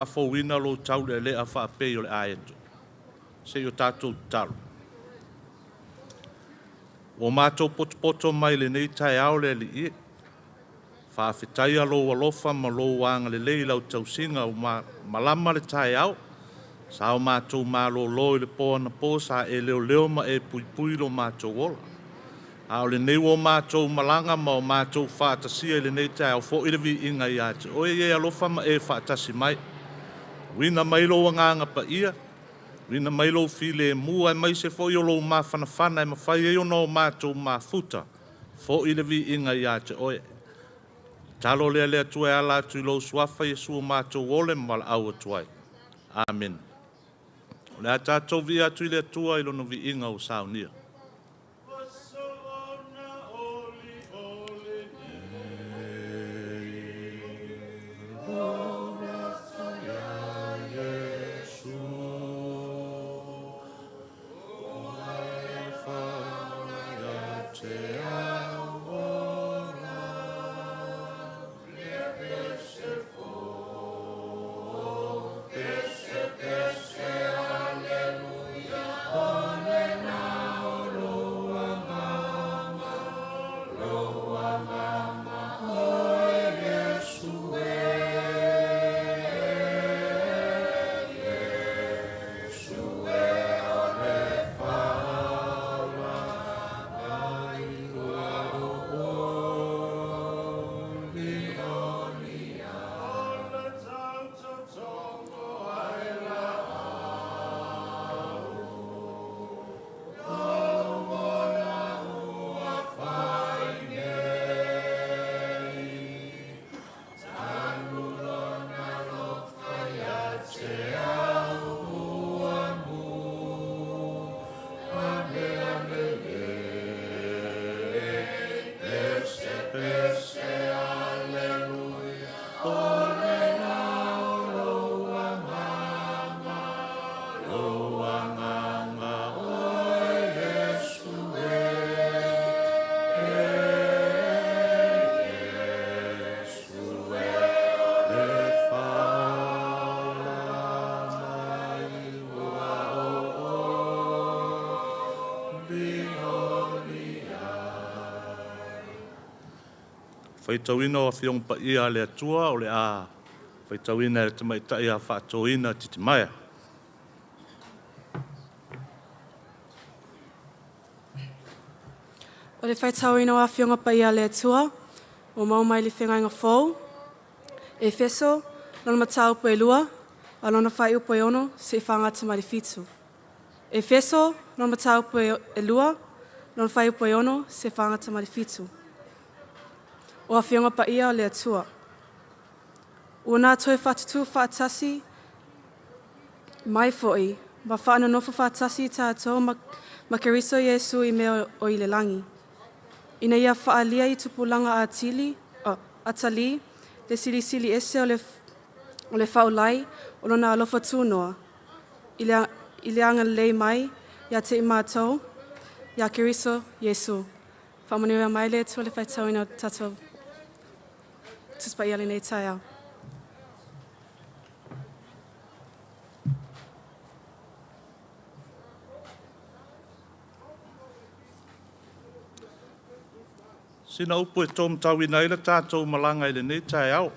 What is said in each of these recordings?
Faafouina lou taulealea faapei o le aeto. Se i o tatou tatalo. Ua matou potopoto mai lenei taeao le Alii e. Faafetaia lou alofa ma lou agalelei i lau tausiga ua malama le taeao. Sa o matou malolo i le po anapo sa e leoleo ma e puipui lo matou ola. A o lenei ua o matou malaga ma o matou faatasia i lenei taeao, foi le viiga ia te oe, ia e alofa ma e faatasi mai. Uina mai lou agaga paia, uina mai lou filemu aemaise foi o lou mafanafana e mafai ai ona o matou mafuta, foi le viiga ia te oe. Tatalo lea le Atua e ala atu i lou suafa Iesu o matou ole ma valaau atu ai. Amene. O le a tatou viia atu i le Atua i lona viiga ua saunia. Faitauina o Afioga Paia a le Atua o le a faitauina e le tamaitai a Faatoina Titimaea. O le faitauina o Afioga Paia a le Atua, ua maua mai le Feagaiga Fou, Efeso, lona mataupu e 2, a o lona fuaiupu e 6 seia fagata mai le 7. Efeso, lona mataupu e 2, lona fuaiupu e 6 seia fagata mai le 7. O Afioga Paia a le Atua. Ua na toe faatutū faatasi mai foi ma faanonofo faatasi i tatou ma Keriso Iesu i mea o i le lagi, ina ia faaalia i tupulaga atili, atalii le silisili ese o le faaulai o lona alofa tunoa i le agalelei mai ia te i matou ia Keriso Iesu. Faamanuia mai le Atua i le faitauina o tatou Tusi Paia i lenei taeao. Sina upu e taumatauina ai le tatou malaga i lenei taeao.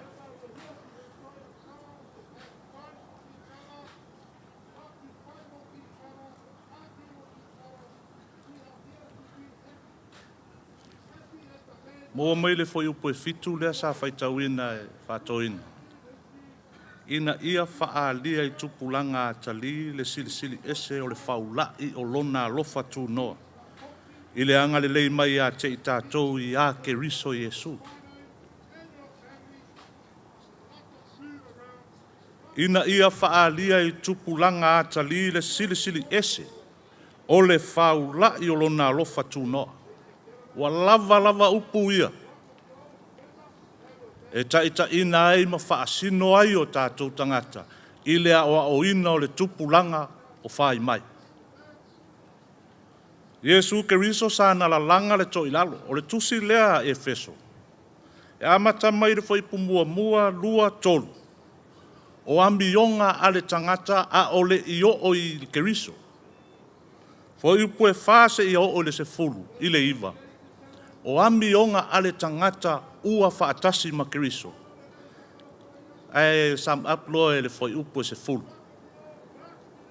Maua mai le fuaiupu e 7 lea sa faitauina e Faatoina. Ina ia faaalia i tupulaga atalii le silisili ese o le faulai o lona alofa tunoa i le agalelei mai ia te i tatou ia Keriso Iesu. Ina ia faaalia i tupulaga atalii le silisili ese o le faulai o lona alofa tunoa. Ua lava lava upu ia e taitaiina ai ma faasino ai o tatou tagata i le aoaoina o le tupulaga o fai mai. Iesu Keriso sa na lalaga le toilalo, o le tusi lea a Efeso. E amata mai le fuaiupu 1, 2, 3. O amioga a le tagata a o le i oo i Keriso. Fuaiupu 4 seia oo i le 19, o amioga a le tagata ua faatasi ma Keriso. Ae sum up loa e le fuaiupu 10,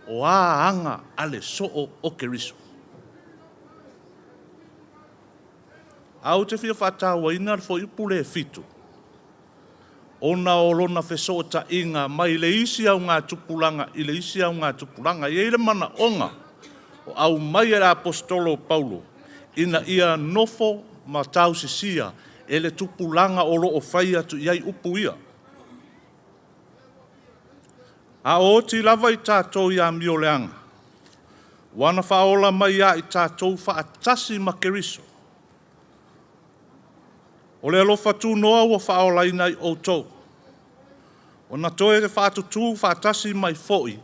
o a aga a le soo o Keriso. Ae ou te fia faatauaina le fuaiupu lea e 7, ona o lona fesootaiga mai le isi augatupulaga i le isi augatupulaga. E i ai le manaoga o aumai e le Aposetolo o Paulo ina ia nofo ma tausisia e le tupulaga o lo o fai atu i ai upu ia. A o oti lava i tatou i amioleaga, ua na faaola mai ia i tatou faatasi ma Keriso. O le alofa tunoa ua faaolaina ai outou, ona toe faatutu faatasi mai foi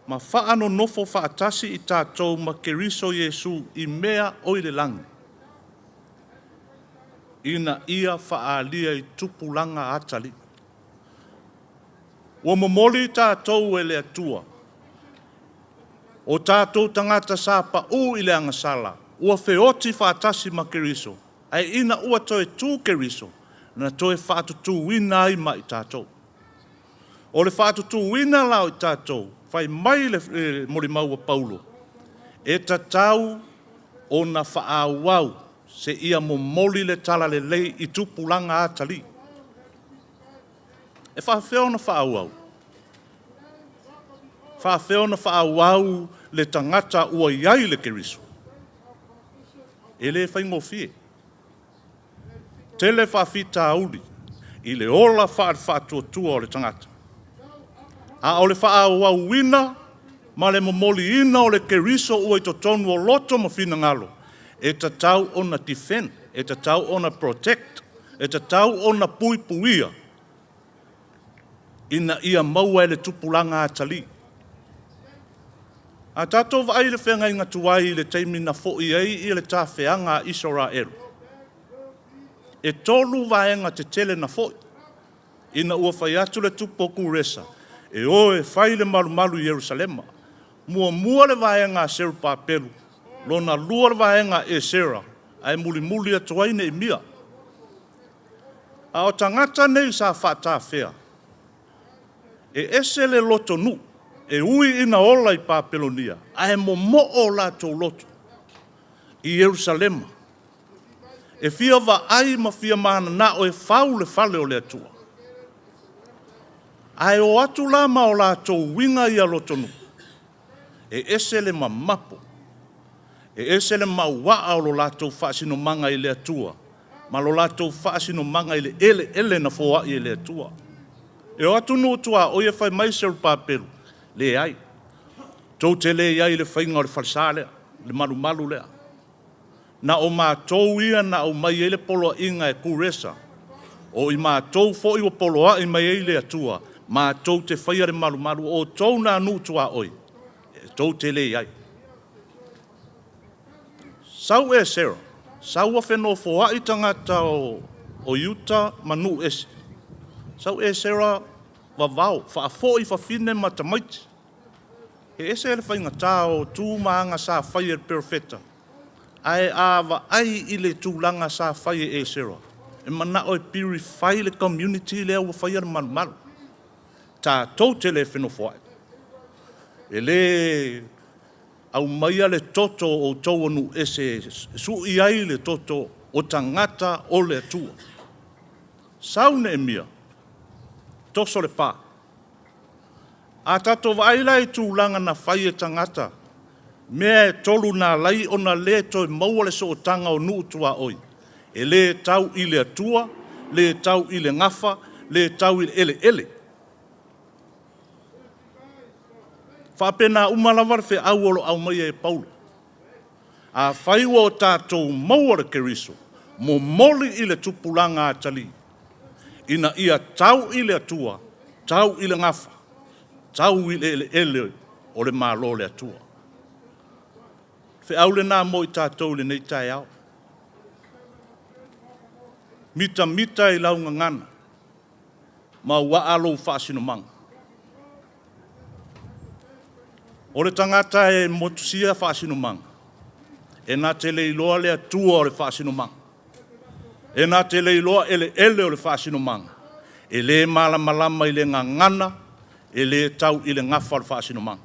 ma faanonofo faatasi i tatou ma Keriso Iesu i mea o i le lagi, ina ia faaalia i tupulaga atalii. Ua momoli tatou e le Atua, o tatou tagata sa pau i le agasala, ua feoti faatasi ma Keriso, ae ina ua toe tu Keriso, na toe faatutuina ai ma i tatou. O le faatutuina la o i tatou, fai mai le molimau a Paulo, e tatau ona faaauau seia momoli le talalelei i tupulaga atalii. E faafefea ona faaauau? Faafefea ona faaauau le tagata ua i ai le Keriso? E le faigofie. Tele faafitauli i le ola faale-faatuatua o le tagata. A o le faaauauina ma le momoliina o le Keriso ua i totonu o loto ma finagalo, e tatau ona defend, e tatau ona protect, e tatau ona puipuia ina ia maua e le tupulaga atalii. A tatou vaai i le feagaiga tuai i le taimi na foi ai le tafeaga a Isaraelu, e 3 vaega tetele na foi, ina ua fai atu le tupu o Kuresa, e o e fai le malumalu i Ierusalema. Muamua le vaega a Serupapelu, lona lua le vaega a Esera, ae mulimuli atu ai Neemia. A o tagata nei sa faatafea, e ese le lotonuu, e ui ina ola i Papelonia, ae momoo o latou loto i Ierusalema. E fia vaai ma fia mananao e fau le fale o le Atua. Ae o atu la ma o latou uiga ia lotonuu, e ese le mamapo, e ese le mauaa o lo latou faasinomaga i le Atua, ma lo latou faasinomaga i le eleele na foai e le Atua. E o atu nuu tuaoi e fai mai Serupapelu, leai, tou te le i ai i le faiga o le falesa lea, le malumalu lea. Na o matou ia na aumai ai le poloaiga e Kuresa, o i matou foi ua poloai mai ai le Atua, matou te faia le malumalu, o outou nā nuu tuaoi, e tou te le i ai. Sau Esera, sau ua fenofoai tagata o Iuta ma nuu ese. Sau Esera vavao, faafoi fafine ma tamaiti. E ese le faigata o tu ma aga sa fai e le perofeta, ae a vaai i le tulaga sa fai e Esera, e manao e purify le community lea ua faia le malumalu. Tatou te le fenofoai. E le aumaia le toto o outou o nuu ese e sui ai le toto o tagata o le Atua. Sau Neemia, toso le pa. A tatou vaai la i tulaga na fai e tagata, mea e 3 na alai ona le toe maua le sootaga o nuu tuaoi. E le tau i le Atua, le tau i le gafa, le tau i le eleele. Faapena uma lava le feau o lo o aumaia e Paulo. A fai ua o tatou maua le Keriso, momoli i le tupulaga atalii, ina ia tau i le Atua, tau i le gafa, tau i le eleele o le Malo o le Atua. Feau lena mo i tatou i lenei taeao. Mitamita i lau gagana, ma uaa lou faasinomaga. O le tagata e motusia faasinomaga, e na te le iloa le Atua o le faasinomaga. E na te le iloa eleele o le faasinomaga. E le malamalama i le gagana, e le tau i le gafa o le faasinomaga.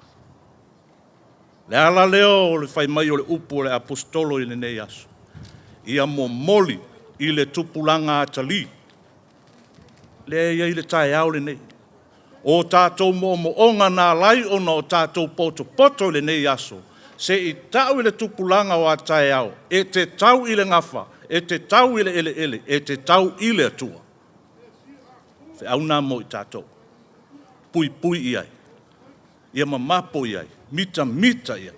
Le ala lea o le fai mai o le upu o le Aposetolo i lenei aso, ia momoli i le tupulaga atalii, lea e i ai le taeao lenei. O tatou moomooga na ala ai ona o tatou potopoto i lenei aso, se i tau i le tupulaga o a taeao, e te tau i le gafa, e te tau i le eleele, e te tau i le Atua. Feau na mo i tatou. Puipui i ai, ia mamapo i ai, mitamita i ai.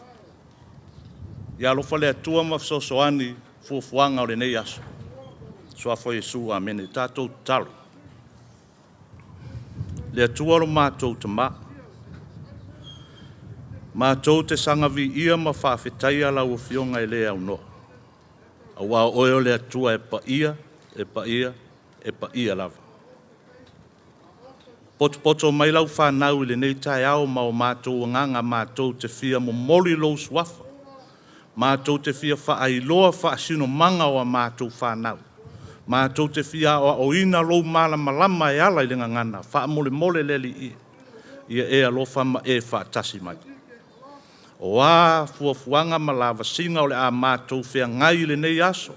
Ia alofa le Atua ma fesoasoani fuafuaga o lenei aso. Suafa o Iesu, amene. Tatou tatalo. Le Atua lo matou Tamā, matou te saga viia ma faafetaia lau Afioga e le aunoa, aua o oe o le Atua e paia, e paia, e paia lava. Potopoto mai lau fanau i lenei taeao ma o matou agaga matou te fia momoli lou suafa, matou te fia faailoa faasinomaga o a matou fanau, matou te fia aoaoina lou malamalama e ala i le gagana, faamolemole le Alii, ia e alofa ma e faatasi mai. O a fuafuaga ma lavasiga o le a matou feagai i lenei aso,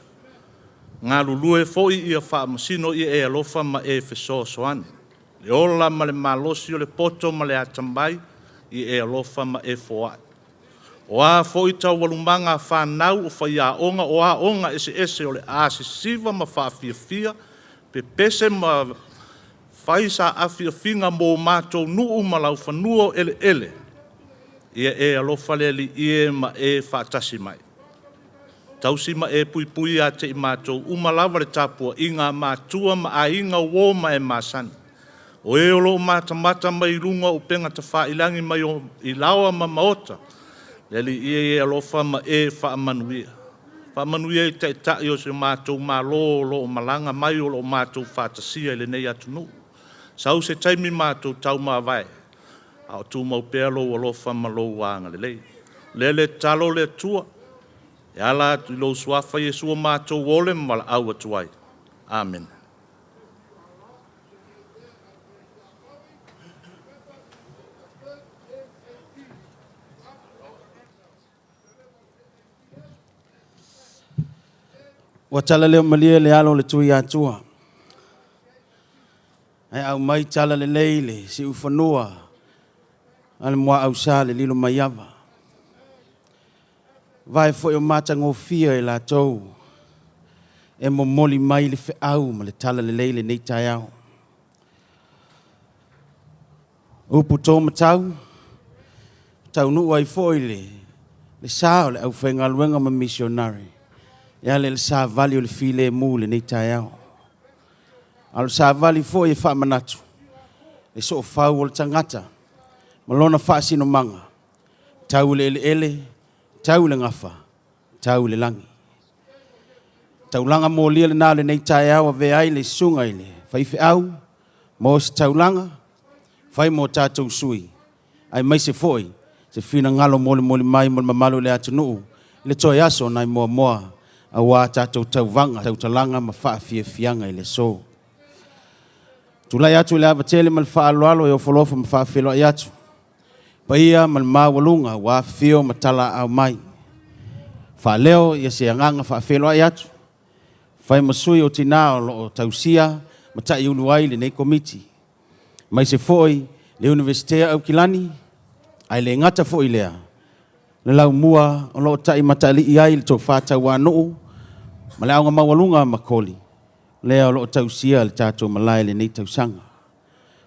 galulue foi ia faamasino ia e alofa ma e fesoasoani. Le ola ma le malosi o le poto ma le atamai, ia e alofa ma e foai. O a foi taualumaga a fanau o faiaoga o aoga eseese o le a sisiva ma faafiafia, pepese ma fai saafiafiga mo matou nuu ma laufanua o eleele, ia e alofa le Alii e ma e faatasi mai. Tausi ma e puipui ia te i matou uma lava le tapuaiga a matua ma aiga uo ma e masani. O e o lo o matamata mai luga o upega tafailagi mai o i laoa ma maota, le Alii e alofa ma e faamanuia. Faamanuia i taitai o si o matou Malo o lo o malaga mai o lo o matou faatasia i lenei atunuu. Sau se taimi matou taumavae, a o tumau pea lou alofa ma lou agalelei. O lea le tatalo le Atua, e ala atu i lou suafa Iesu o matou ole ma valaau atu ai. Amene. Ua tala leo malie le alo o le Tuiatua, ae aumai tala lelei le siufanua a le Muaausa le lilo maiava. Vae foi o matagofie i latou e momoli mai le feau ma le tala lelei lenei taeao. Upu tō matau, taunuu ai foi le sa o le aufaigaluega ma misionare e ala i le savali o le filemu i lenei taeao. A o le savali foi e faamanatu le soofau o le tagata ma lona faasinomaga, tau i le eleele, tau i le gafa, tau i le lagi. Taulaga molia lena o lenei taeao avea ai le susuga i le faifeau mo se taulaga, fai mo tatou sui, aemaise foi se finagalo molimoli mai mo le mamalu o le atunuu i le toe aso nai Moamoa aua tatou tauvaga, tautalaga ma faafiafiaga i le aso. Tulai atu i le ava tele ma le faaaloalo e ofolofa ma faafeiloai atu paia ma le maualuga ua afifio ma talaaao mai. Faaleo ia se agaga faafeiloai atu, fai ma sui o tinā o lo o tausia ma taiulu ai lenei komiti. Aemaise foi le Iunivesite o Aukilani, ae le gata foi i lea, le laumua o lo o taimatalii ai le tofa tauanuu ma le aoga maualuga ma Koli, lea o lo o tausia le tatou malae i lenei tausaga.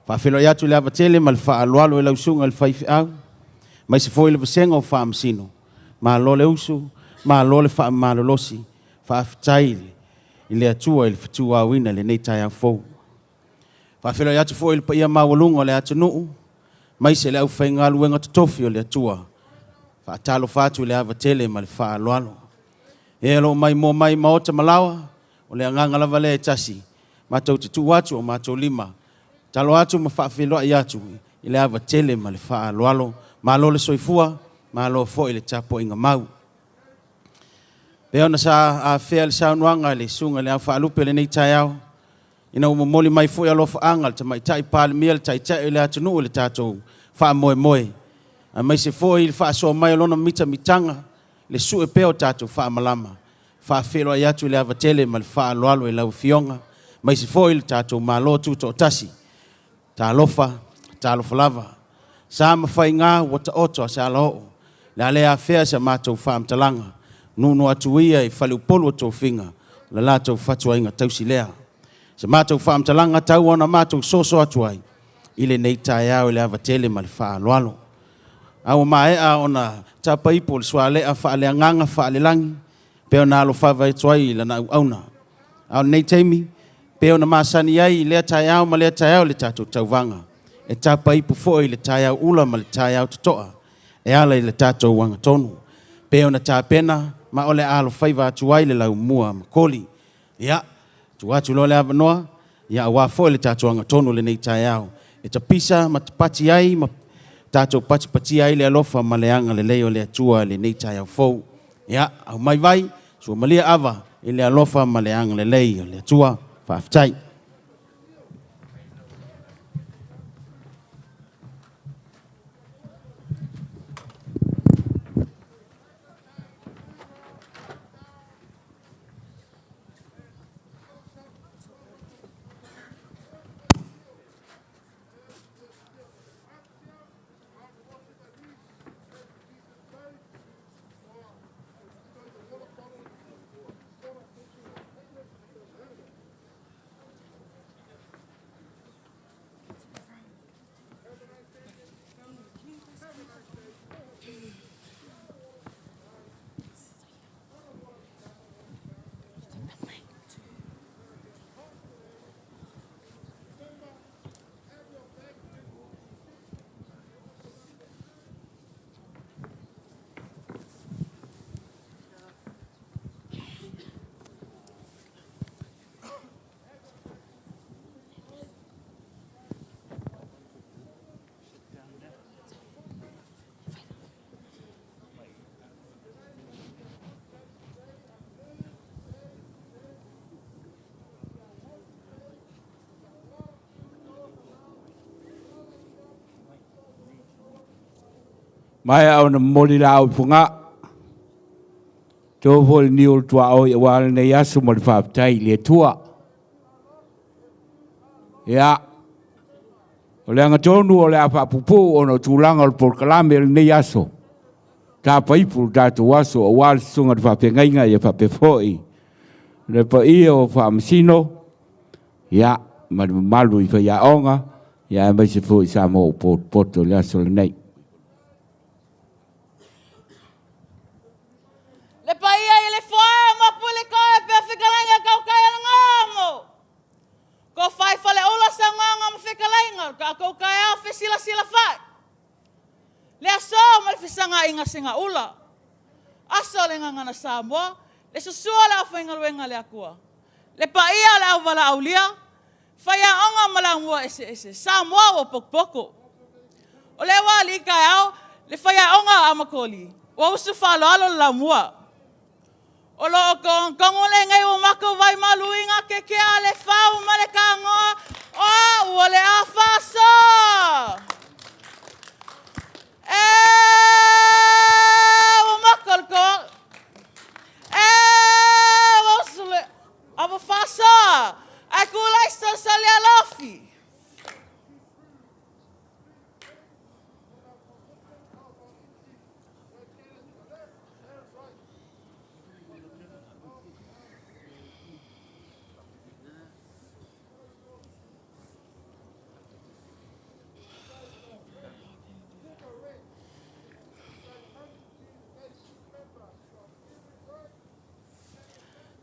Faafeiloai atu i le ava tele ma le faaaloalo i lau susuga i le faifeau, aemaise foi le vasega o Faamasino. Malo le usu, malo le faamalolosi, faafetai i le Atua i le fetuaoina i lenei taeao fou. Faafeiloai atu foi i le paia maualuga o le atunuu, aemaise le aufaigaluega totofi o le Atua. Faatalofa atu i le ava tele ma le faaaloalo. E o lo o maimoa mai maota ma laoa, o le agaga lava lea e tasi, matou te tuu atu o matou lima, talo atu ma faafeiloai atu i le ava tele ma le faaaloalo. Malo le soifua, malo foi le tapuaiga mau. Pei ona sa afea le saunoaga i le susuga i le Aufaalupe i lenei taeao, ina ua momoli mai foi alofaaga a le Tamaitai Palemia, le Taitai o le atunuu i le tatou faamoemoe, aemaise foi le faasoa mai o lona mitamitaga, le sue pea o tatou faamalama, faafeiloai atu i le ava tele ma le faaaloalo i lau Afioga, aemaise foi le tatou Malo Tutoatasi. Talofa, talofa lava. Sa ma faiga ua taoto a se alaoo, le a le afea sa matou faamatalaga, nuunuu atu ia i faleupolu o tofiga, o le latou fatuaiga tausi lea. Sa matou faamatalaga tau ona matou soso atu ai i lenei taeao i le ava tele ma le faaaloalo. A ua maea ona tapaipo le sualea faaleagaga faalelagi, pei ona alofaiva atu ai i lana auauna. A o lenei taimi, pei ona masani ai i lea taeao ma lea taeao i le tatou tauvaga, e tapaipo foi i le taeao ula ma le taeao totoa e ala i le tatou agatonu, pei ona tapena ma o le a alofaiva atu ai le laumua ma koli. Ia, tuu atu loa le avanoa, ia aua foi le tatou agatonu i lenei taeao, e tapisa ma tapati ai ma tatou patipatia ai le alofa ma le agalelei o le Atua i lenei taeao fou. Ia, aumai vai, suamalie ava i le alofa ma le agalelei o le Atua. Faafetai. Maea ona momoli la au i Fogaa. To foi le niu o le tuaoi aua lenei aso ma le faafetai i le Atua. Ia, o le agatonu o le a faapuupuu ona o tulaga o le polokalame o lenei aso. Tapaipu le tatou aso aua le susuga i le faafeagaiga ia faapea foi le paia o Faamasino, ia, ma le mamalu i faiaoga, ia aemaise foi Samoa ua potopoto i le aso lenei. Le paia i le foe ma pule koe pea fekalaiga kaukai o le ngamo. Ko whai whale ola sa nganga ma fekalaiga ka kou kai au fesila sila fai. Le aso ma le fesanga inga singa ula. Aso le nganga na Samoa, le susua le awhaingaluenga le akua. Le paia le auvala aulia, whaia onga ma la mua ese ese, Samoa wa pokopoko. O le wā li kai au, le whaia onga a makoli, wa usu whaloalo le la mua. O lo o kongongo le ngai o mako vai maluinga ke ke a le whau ma le kangoa, o ua le a whasa. E o mako le ko, e o usu le, a wa whasa, ai kulai sa sa le alofi.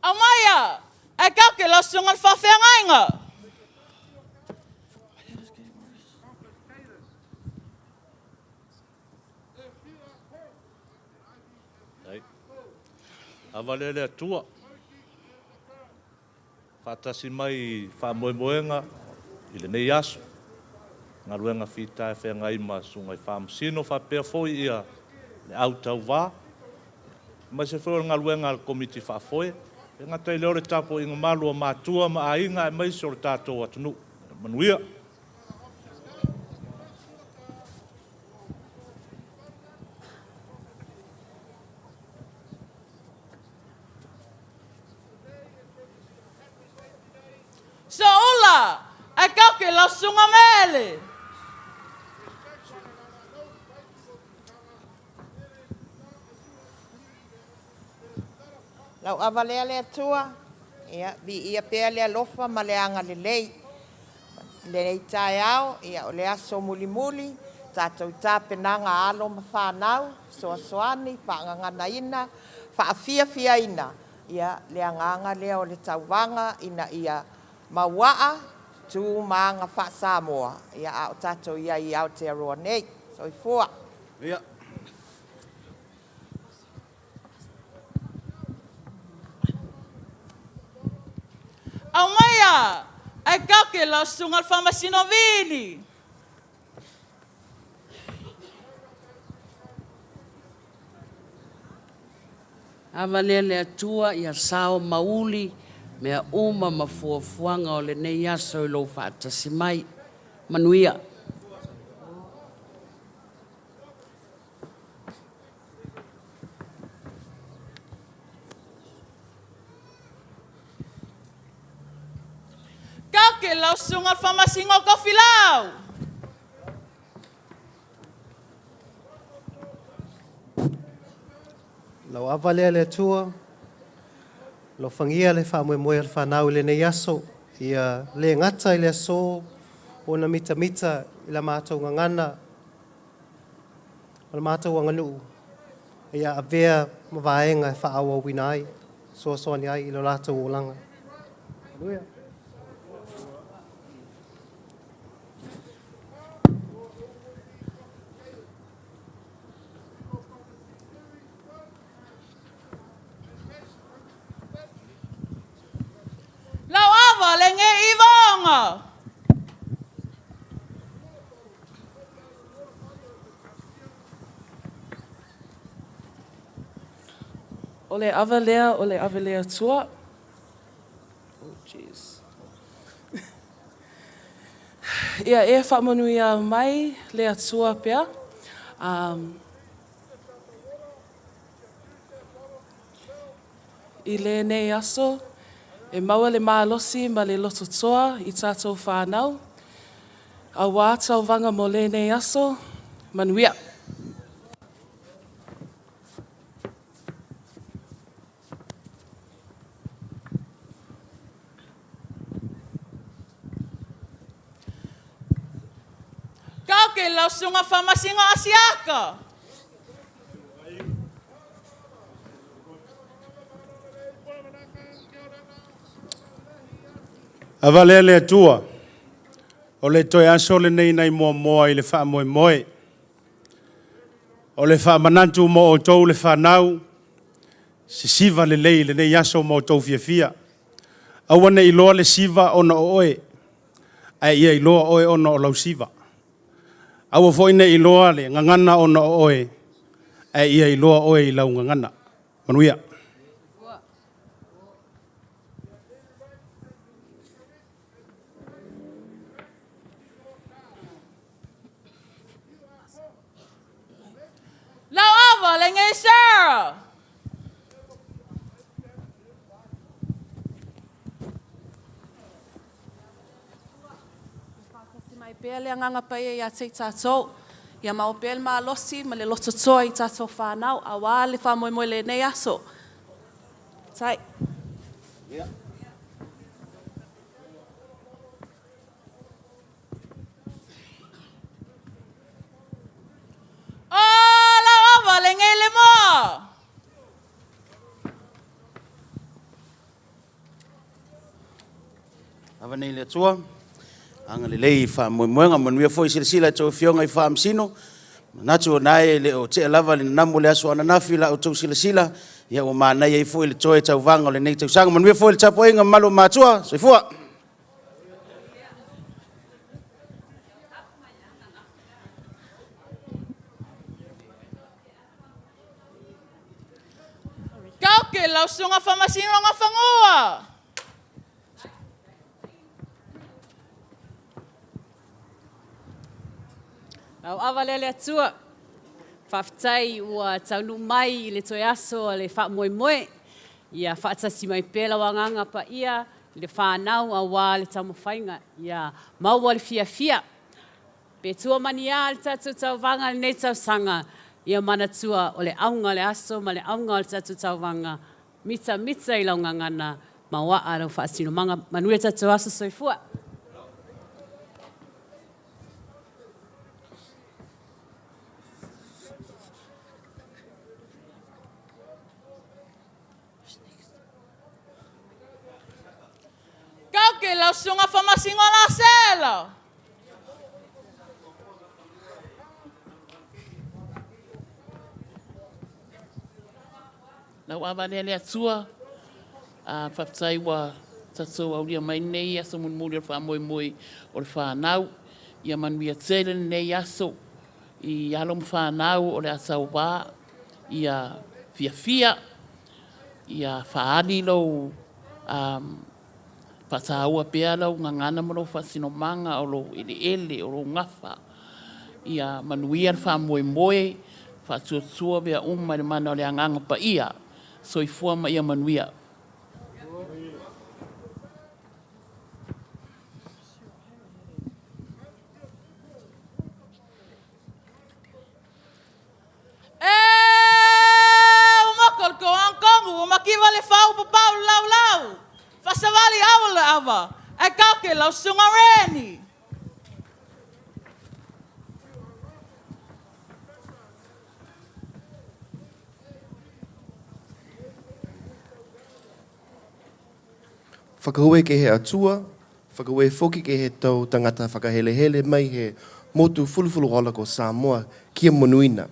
Amaia, e kau ke la sunga le whawheangainga. Ava le le Atua. Faatasi mai i faamoemoega i lenei aso. galuega fita e feagai ma susuga i Faamasino faapea foi ia le au tauva, aemaise foi o le galuega a le Komiti Faafoe. E le gata i lea o le tapuaiga malu a matua ma aiga aemaise o le tatou atunuu. Manuia. Soula, ae kau ke lau susuga Mele. Lau ava lea le Atua, ia, viia pea le alofa ma le agalelei. I lenei taeao, ia, o le aso mulimuli, tatou tapenaga a alo ma fanau, fesoasoani, faagaganaina, faafiafiaina, ia, le agaga lea o le tauvaga ina ia mauaa tu ma aga faa-Samoa, ia, a o tatou i ai i Aotearoa nei. Soifua. Ia. Aumaia, ae kau ke lau susuga le Faamasino Vili. Ava lea le Atua ia sao ma uli mea uma ma fuafuaga o lenei aso i lou faatasi mai. Manuia. Kau ke lau susuga le Faamasino Tofilau. Lau ava lea le Atua, alofagia le faamoemoe o le fanau i lenei aso, ia le gata i le aso ona mitamita i la matou gagana ma la matou aganuu, a ia avea ma vaega e faaauauina ai, fesoasoani ai i lo latou olaga. Haleluia. Lau ava le nge ivaoga. O le ava lea o le ave le Atua. Oh, jeez. Ia e faamanuia mai le Atua pea. Um, I lenei aso, e maua le malosi ma le lototoa i tatou whānau. Auā tauvaga mo lenei aso, manuia. Kau ke lau susuga Faamasino Asiata. Ava lea le Atua, o le toe aso lenei nai muamua i le faamoemoe. O le faamanatu mo outou le fanau, sisiva lelei i lenei aso ma outou fiafia. Aua ne i iloa le siva ona o oe, ae ia iloa oe ona o lau siva. Aua foi ne i iloa le gagana ona o oe, ae ia iloa oe i lau gagana. Manuia. Lau ava le nge Sarah. Faatasi mai pea le Agaga Paia ia te i tatou, ia maua pea le malosi ma le lototoa i tatou whanau, auā le faamoemoe lenei aso. Tai. Yeah. Oh, lau ava le nge le moa. Ava nei le Atua, agalelei i faamoemoega, manuia foi silasila i tou afioga i Faamasino. Manatu o na e le o tea lava le nanamu o le aso ananafi la outou silasila, ia ua manaia ai foi le toe tauvaga o lenei tausaga. Manuia foi le tapuaiga mamalu o matua. Soifua. lau susuga Faamasino Gafanua. Lau ava lea le Atua, faafetai ua taunuu mai i le toe aso o le faamoemoe. Ia faatasi mai pea lau agaga paia i le fanau aua le taumafaiga ia maua le fiafia. Pe tua ma ni a le tatou tauvaga i lenei tausaga, ia manatua o le auga o le aso ma le auga o le tatou tauvaga, mitamita i lau gagana, maoaa lau faasinomaga. Manuia le tatou aso. Soifua. Kau ke lau susuga Faamasino Lasela. Lau ava lea le Atua, a faafetai ua tatou aulia mai lenei aso mulimuli o le faamoemoe o le fanau. Ia manuia tele lenei aso i alo ma fanau o le a tauva, ia fiafia, ia faaali lou faataua pea lau gagana ma lou faasinomaga o lou eleele, o lou gafa. Ia manuia le faamoemoe, faatuatua mea uma i le mana o le Agaga Paia. Soifua ma ia manuia. E uma ko le koankongu, uma kiva le fau papau le laulau. Fasavali awa le ava, e kau ke lau susuga Reni. Whakaue ke he atua, whakaue foki ke he tau tangata whakahelehele mai he motu fulufulu ola ko Samoa kia manuina.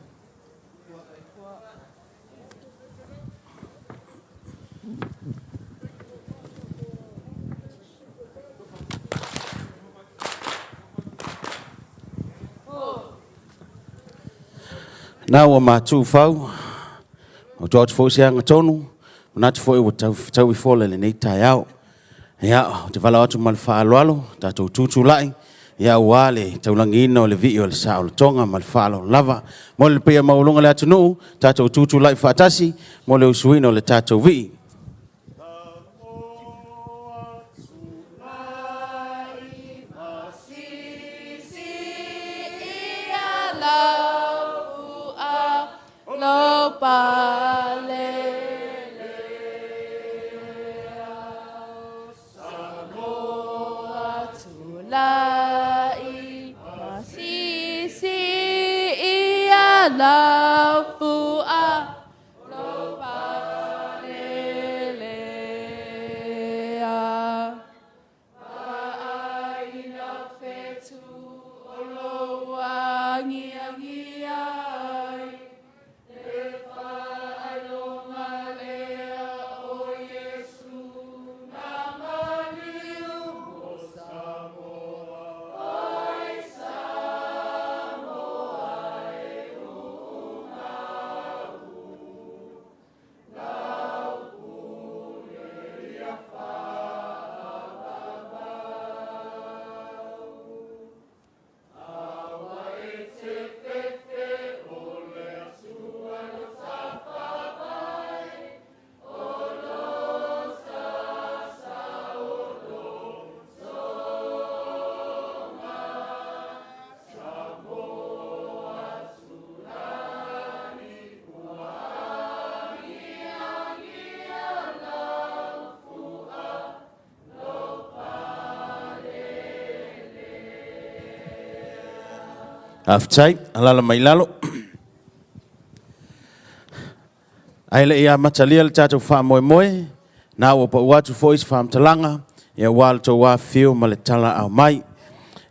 Na ua matuu fau, matou atu foi se agatonu, manatu foi ua tau fetaui fola i lenei taeao. Ia, ou te valaau atu ma le faaaloalo, tatou tutulai, ia aua le taulagiina o le vii o le saolotoga ma le faaaloalo lava. Mo le paia maualuga o le atunuu, tatou tutulai faatasi mo le usuina o le tatou vii. Faafetai, alaala mai lalo. Ae le i amatalia le tatou faamoemoe, na ua pau atu foi se faamatalaga, ia aua le tou afifio ma le talaau mai.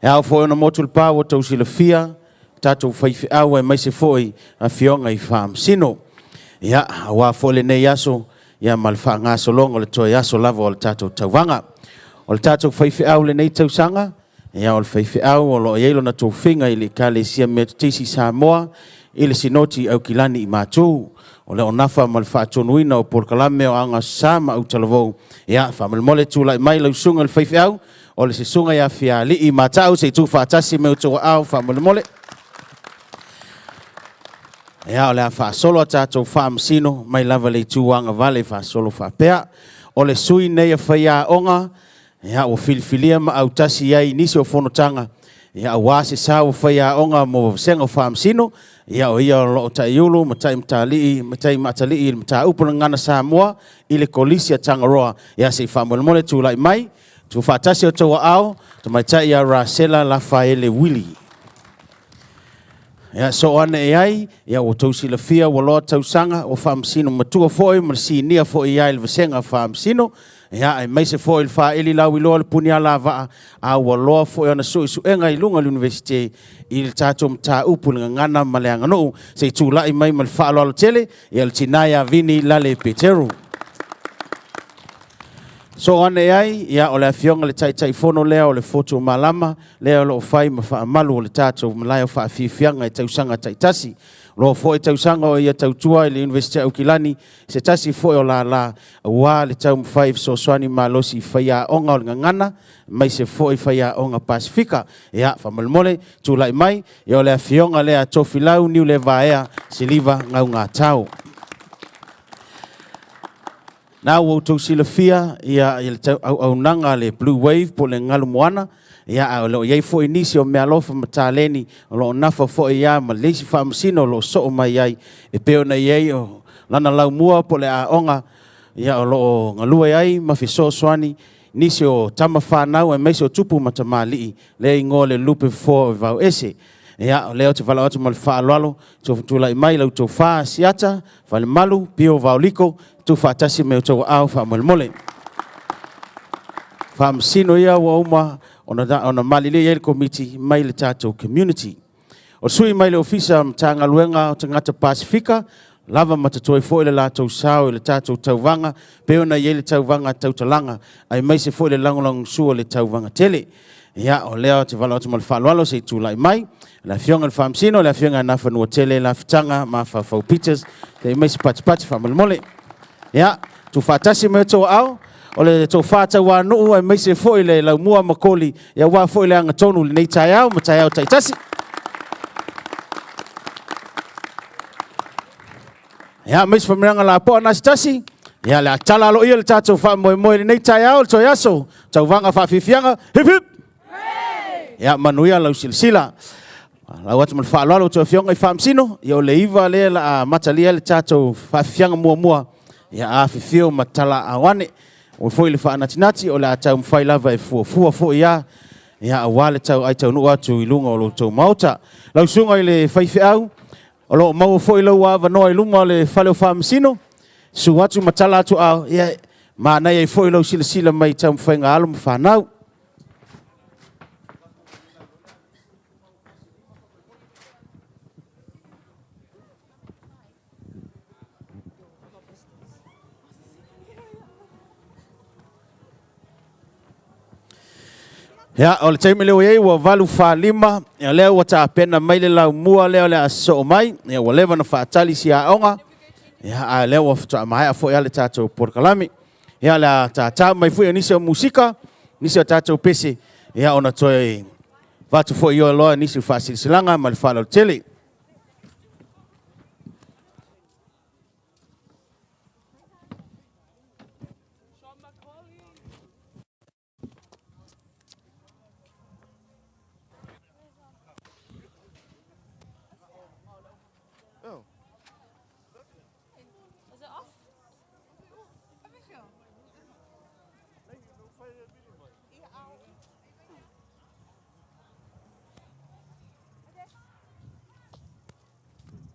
E ao foi ona motu le pa ua tou silafia, tatou faifeau aemaise foi afioga i faamasino. Ia, aua foi lenei aso, ia ma le faagasologa o le toe aso lava o le tatou tauvaga. O le tatou faifeau lenei tausaga, ia o le faifeau o lo o i ai lona tofiga i le Ekalesia Metotisi i Samoa, i le Sinoti Aukilani i Matu. O le onafa ma le faatonuina o polokalame o Aoga Sa ma Autalavou. Ia, faamolemole tulai mai lau susuga i le faifeau, o le susuga ia Fialii Matau, se i tuufaatasi me outou aao faamolemole. Ia, o le a faasolo a tatou faamasino mai lava le itu agavale faasolo faapea. O le sui nei a faiaoga, ia, ua filifilia ma autasi ai i nisi o fonotaga, ia, aua se sao o faiaoga mo vasega o faamasino, ia, o ia o loo taiulu ma taimatalii ma taimatalii i le mataupu le gagana Samoa i le Kolisi a Tangaroa. Ia, se i faamolemole tulai mai, tuufaatasi outou aao, tamaitai ia Rasela Lafaele Wili. Ia, so ane e ai, ia ua tou silafia ua loa tausaga, ua faamasino matua foi ma le sinia foi ia i le vasega faamasino, ia aemaise foi le faaili lauiloa le puni alavaa, a ua loa foi ona suesuega i luga o le Universite i le tatou mataupu i le gagana ma le aganuu, se i tulai mai ma le faaaloalo tele, ia le tina ia Vini Lale Peteru. So ane ai, ia o le afioga le Taitaifono lea o le Fotu Malama, lea o loo fai ma faamalu o le tatou malae o faafiafiaga i tausaga taitasi. Loa foi tausaga o ia tautua i le Universite Aukilani, se tasi foi o lala, aua le taumafai fesoasoani malosi i faiaoga o le gagana, aemaise foi faiaoga Pasifika. Ia, faamolemole, tulai mai, ia o le afioga lea Tofilau Niulevaea Siliva Gaugatau. Na ua outou silafia ia le auaunaga a le Blue Wave po o le galu moana, ia a o lo o i ai foi nisi o meaalofa ma taleni o lo o nafa foi ia ma le isi faamasino o lo o soo mai ai e pei ona i ai o lana laumua po o le aoga ia o lo o galue ai ma fesoasoani nisi o tama fanau aemaise o tupu ma tamalii lea igoa le lupe fofoa o vao ese. Ia, o lea ou te valaau atu ma le faaaloalo, tulai mai lau tofa Siata, Falemalu, Pio Vaoliko, tuufaatasi me outou aao faamolemole. Faamasino ia ua uma ona malilie ai le komiti mai le tatou community. O sui mai le ofisa Matagaluega o Tagata Pasifika, lava ma totoe foi le latou sao i le tatou tauvaga, pe ona i ai le tauvaga tautalaga, aemaise foi le lagolagosua o le tauvaga tele. Ia, o lea ou te valaau atu ma le faaaloalo se i tulai mai le afioga i le Faamasino, le afioga ia Nafanuatele Lafitaga Mafaufau Peters, se i mai se patipati faamolemole. Ia, tuufaatasi mai outou aao, o le tofa tauanuu aemaise foi le laumua ma koli, ia aua foi le agatonu i lenei taeao ma taeao taitasi. Ia, aemaise faamanuiaga lapoa na se tasi. Ia, le a tala aloaia le tatou faamoemoe i lenei taeao, le toe aso, tauvaga faafiafiaga, hip hip! Ia, manuia lau silasila. Lau atu ma le faaaloalo outou afioga i Faamasino, ia o le 9 lea la a amatalia le tatou faafiafiaga muamua, ia afifio ma talaaao ane. O foi le faanatinati o le a taumafai lava e fuafua foi ia, ia aua le tau ai taunuu atu i luga o lo outou maota. Lau susuga i le faifeau, o lo o maua foi lau avanoa i luma o le fale o Faamasino, susu atu ma tala atu ao, ia manaia ai foi lau silasila mai i taumafaiga alo ma fanau. Ia, o le taimi lea ua i ai ua 8:45, ia lea ua tapena mai le laumua lea o le a sosoo mai, ia ua leva ona faatali si aoga, ia a lea ua faatoa maea foi le tatou polokalame. Ia o le a tātā mai foi o nisi o musika, nisi o tatou pese, ia ona toe avatu foi i loa nisi o faasilasilaga ma le faaaloalo tele.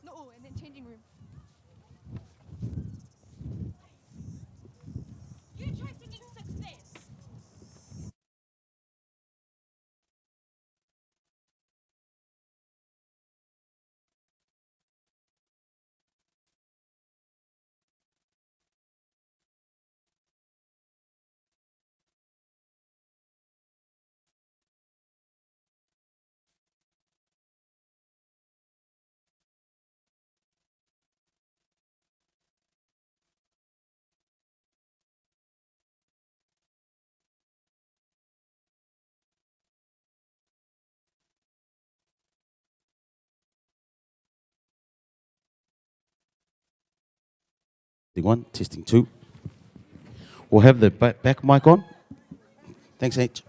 No, and then changing room. You try singing success. One, testing two. We'll have the back mic on. Thanks, H.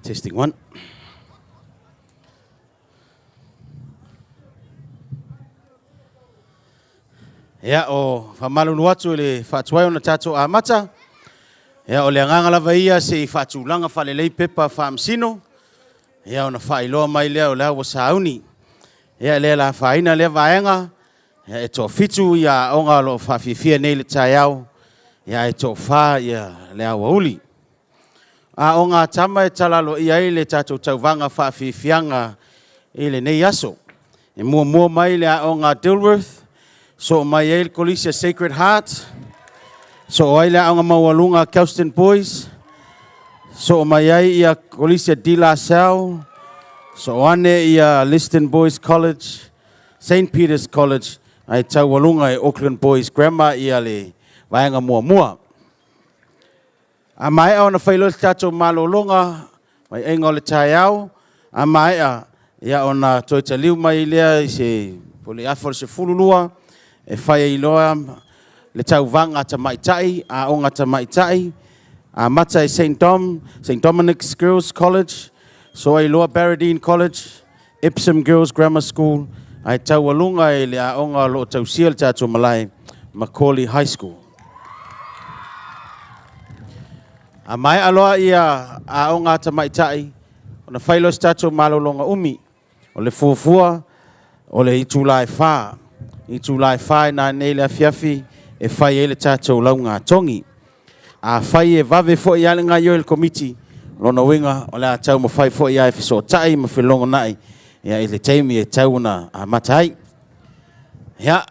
Testing one. Ia, o faamalulu atu i le faatuai ona tatou amata. Ia, o le agaga lava ia se i faatulaga faalelei pepa faamasino, ia ona faailoa mai lea o lea ua sauni. Ia, e le afaina lea vaega, ia, e toafitu ia aoga o lo o faafiafia nei i le taeao, ia ae toafa ia le aoauli. Aoga a tama e tala aloaia ai le tatou tauvaga faafiafiaga i lenei aso. E muamua mai le aoga a Dilworth, soo mai ai le Kolisi a Sacred Heart, soo ai le aoga maualuga a Kelston Boys, soo mai ai ia Kolisi a De La Salle, soo ane ia Liston Boys College, St. Peter's College, ae taualuga e Auckland Boys Grammar ia le vaega muamua. A maea ona fai loa le tatou malologa mai aiga o le taeao, a maea ia ona toe taliu mai lea i se po le afa o le 12 e fai ai loa le tauvaga tamaitai, aoga tamaitai, amata e St. Dom, St. Dominic's Girls College, so ai loa Baradene College, Epsom Girls Grammar School, ae taualuga i le aoga o lo o tausia le tatou malae, McAuley High School. A maea loa ia aoga a tamaitai, ona fai loa se tatou malologa umi. O le fuafua, o le itula e 4. Itula e 4 i nanei le afiafi e fai ai le tatou laugatogi. Afai e vave foi lava le gaoioi o le Komiti, o lona uiga o le a taumafai foi lava e fesootai ma felogonai i le taimi e tau ona amata ai. Ia,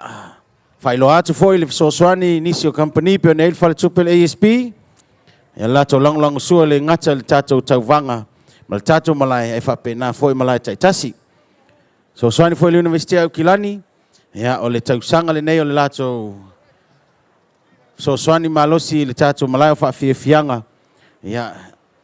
faailoa atu foi le fesoasoani i nisi o kamupani pei ona i ai le faletupe o le ASB, ia le latou lagolagosua le gata i le tatou tauvaga ma le tatou malae, ae faapena foi malae taitasi. Fesoasoani foi i le Iunivesite o Aukilani, ia o le tausaga lenei o le latou fesoasoani malosi i le tatou malae o faafiafiaga. Ia,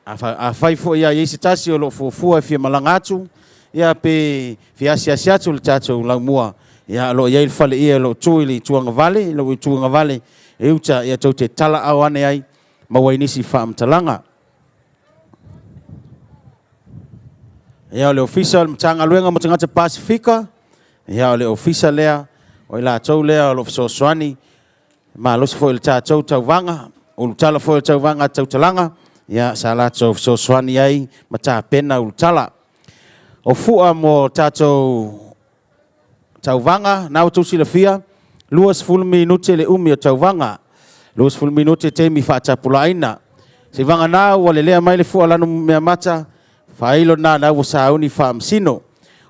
afai foi ia i ai se tasi o lo o fuafua e fia malaga atu, ia pe fia asiasi atu i le tatou laumua, ia o lo o i ai le faleie o lo o tu i le itu agavale, i lou itu agavale e uta, ia tou te talaau ane ai, maua ai nisi faamatalaga. Ia, o le Ofisa o le Matagaluega mo Tagata Pasefika, ia, o le Ofisa lea, o i latou lea o lo o fesoasoani malosi foi i le tatou tauvaga, ulutala foi o le tauvaga a tautalaga, ia, sa latou fesoasoani ai ma tapena ulutala. O fua mo tatou tauvaga, na ua outou silafia, 20 minute le umi o tauvaga, 20 minute taimi faatapulaaina. Seivagana ua lelea mai le fua lanu meamata, faailo lena na ua sauni faamasino.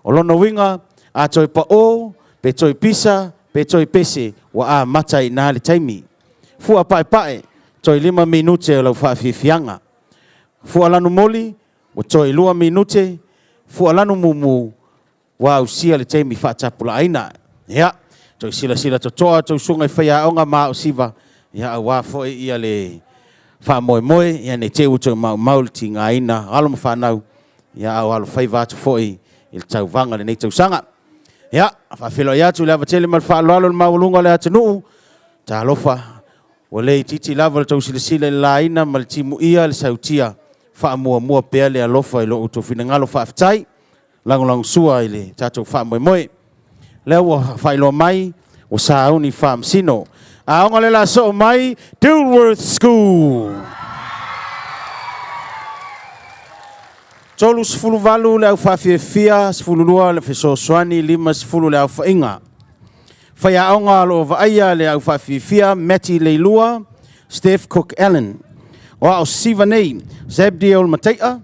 O lona uiga, a toe pao, pe toe pisa, pe toe pese, ua amata i ina le taimi. Fua paepae, toe 5 minute o lau faafiafiaga. Fua lanu moli, ua toe 2 minute. Fua lanu mumu, ua ausia le taimi faatapulaaina. Ia, toe silasila totoa tou susuga i faiaoga ma aosiva, ia aua foi ia le faamoemoe, ia ne i te i ua toe maumau le tigaina o alo ma fanau, ia a o alofaiva atu foi i le tauvaga i lenei tausaga. Ia, faafeiloai atu i le ava tele ma le faaaloalo i le maualuga o le atunuu, talofa, ua le itiiti lava le tou silasila i le laina ma le timuia le sautia, faamuamua pea le alofa i lo outou finagalo faafetai. Lagolagosua i le tatou faamoemoe. Lea ua faailoa mai, ua sauni faamasino. Aoga le la soo mai, Dilworth School. 38 le aufaafiafia, 12 le fesoasoani, 50 le aofaiga. Faiaoga o lo o vaaia le aufaafiafia, Matty Leilua, Steph Cook Allen. O ao siva nei, Zabdiel Matai'a,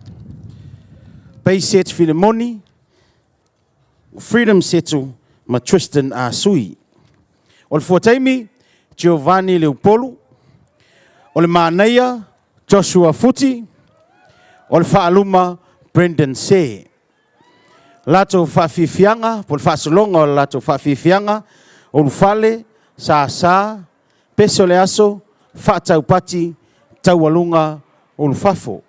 Peiset Filemoni, Freedom Setu ma Tristan Asui. O le fuataimi, Giovanni Leupolu. O le manaia, Joshua Futi. O le faaluma, Brendan Se. Latou faafiafiaga, po o le faasologa o le latou faafiafiaga, ulufale, sasa, pese o le aso, faataupati, taualuga, ulufafo.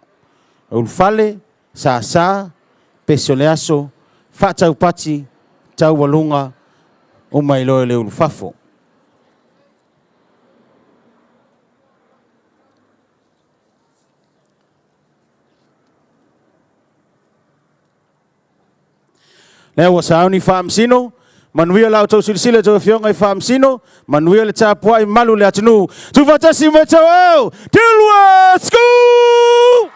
Ulufale, sasa, pese o le aso, faataupati, taualuga, uma i loa i le ulufafo. Lea ua sauni Faamasino, manuia la outou silasila i a outou afioga i Faamasino, manuia le tapuai mamalu o le atunuu. Tuufaatasi ma outou, Dilworth School!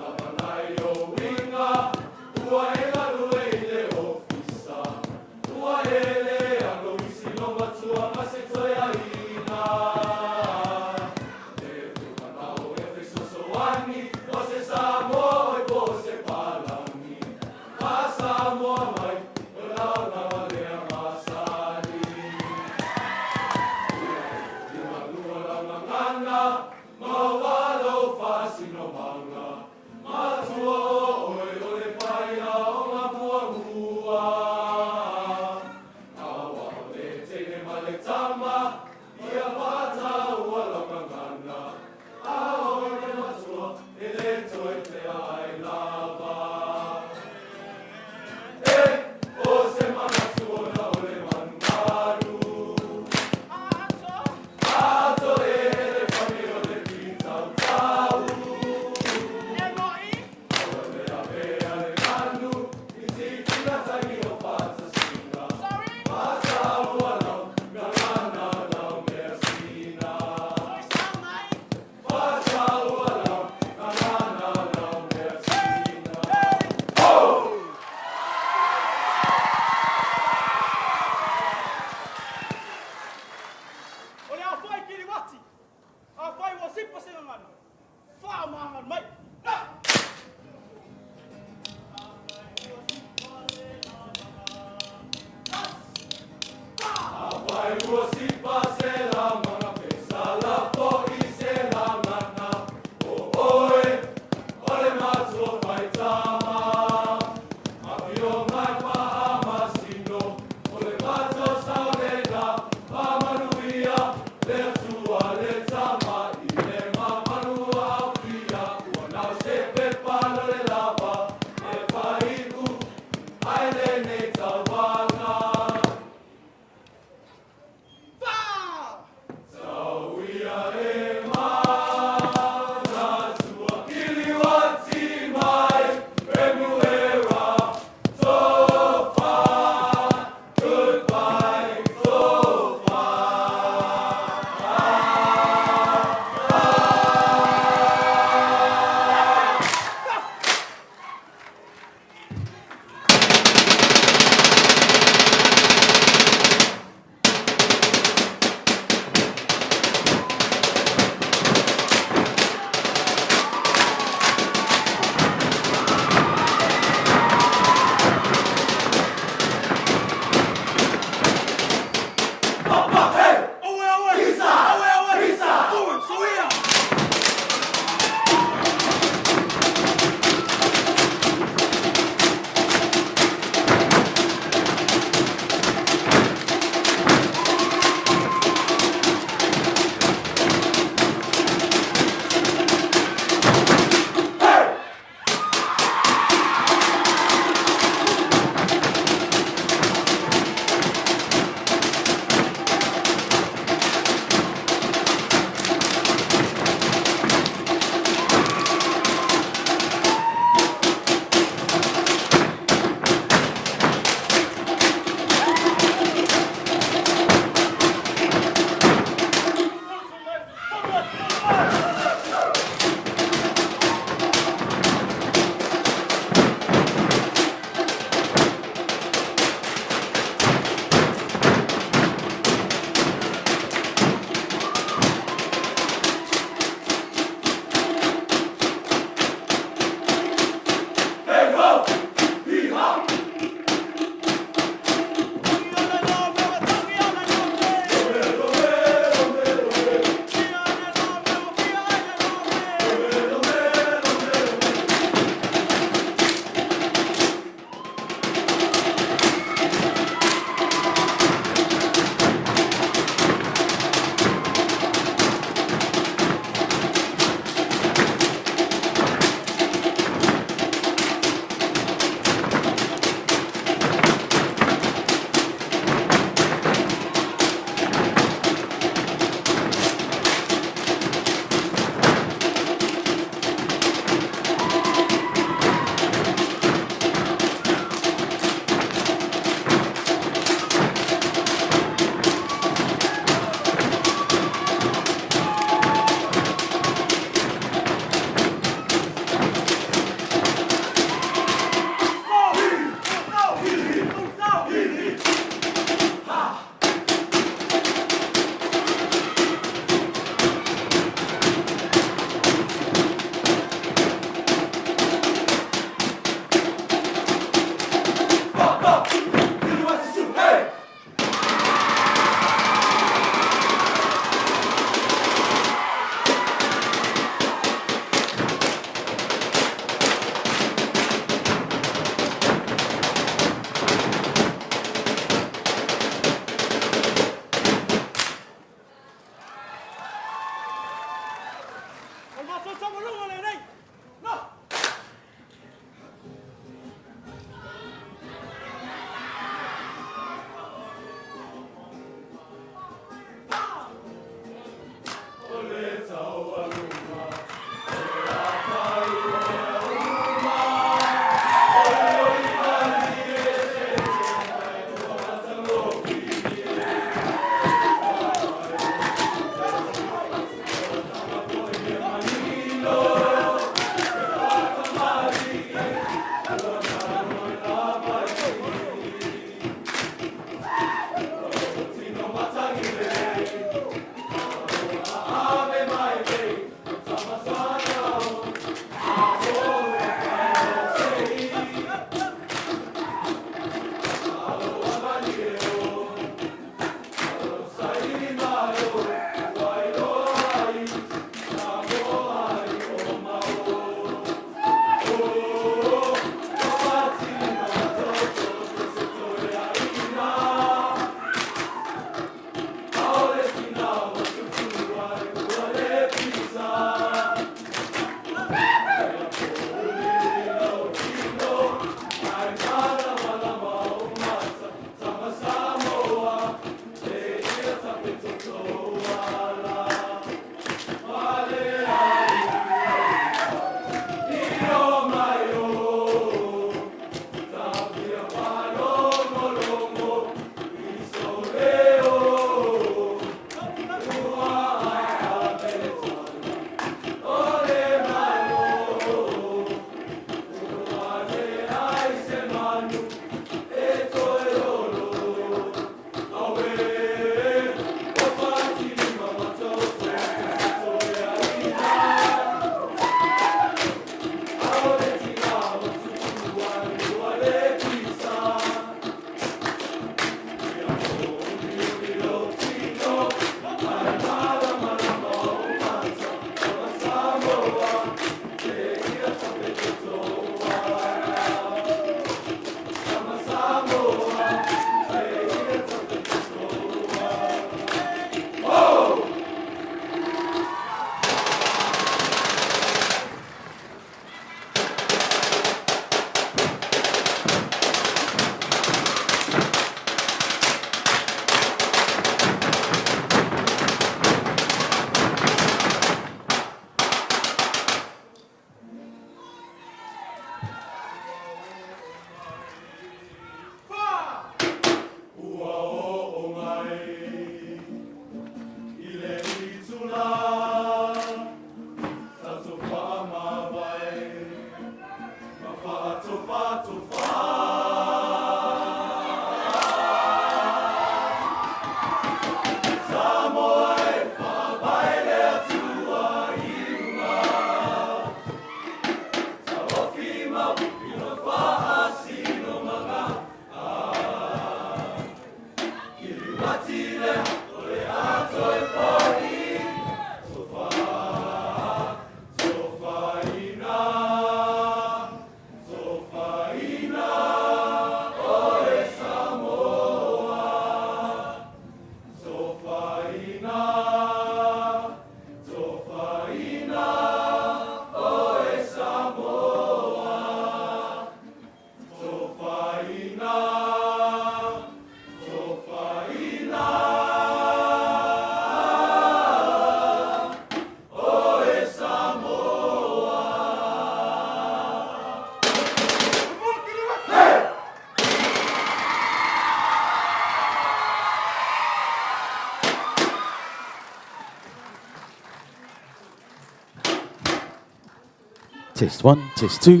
Test 1, test 2.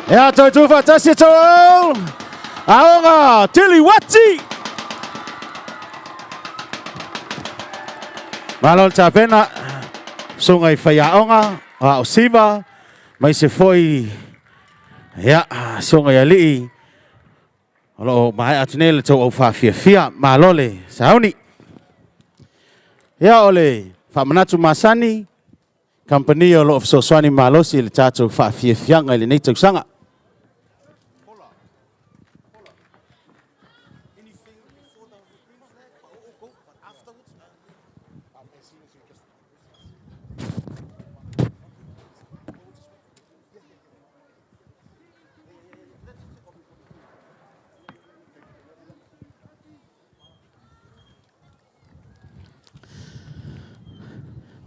Ea tau tū whaatasi e tau Aonga Tili Wati! Malo le tapena, sunga i whai aonga, a o Siva, mai se foi, ia, sunga i alii, o loo maea atu nei le tou au faafiafia. Malo le sauni. Ia o le faamanatu masani, kamupani o loo fesoasoani malosi i le tatou faafiafiaga i lenei tausaga.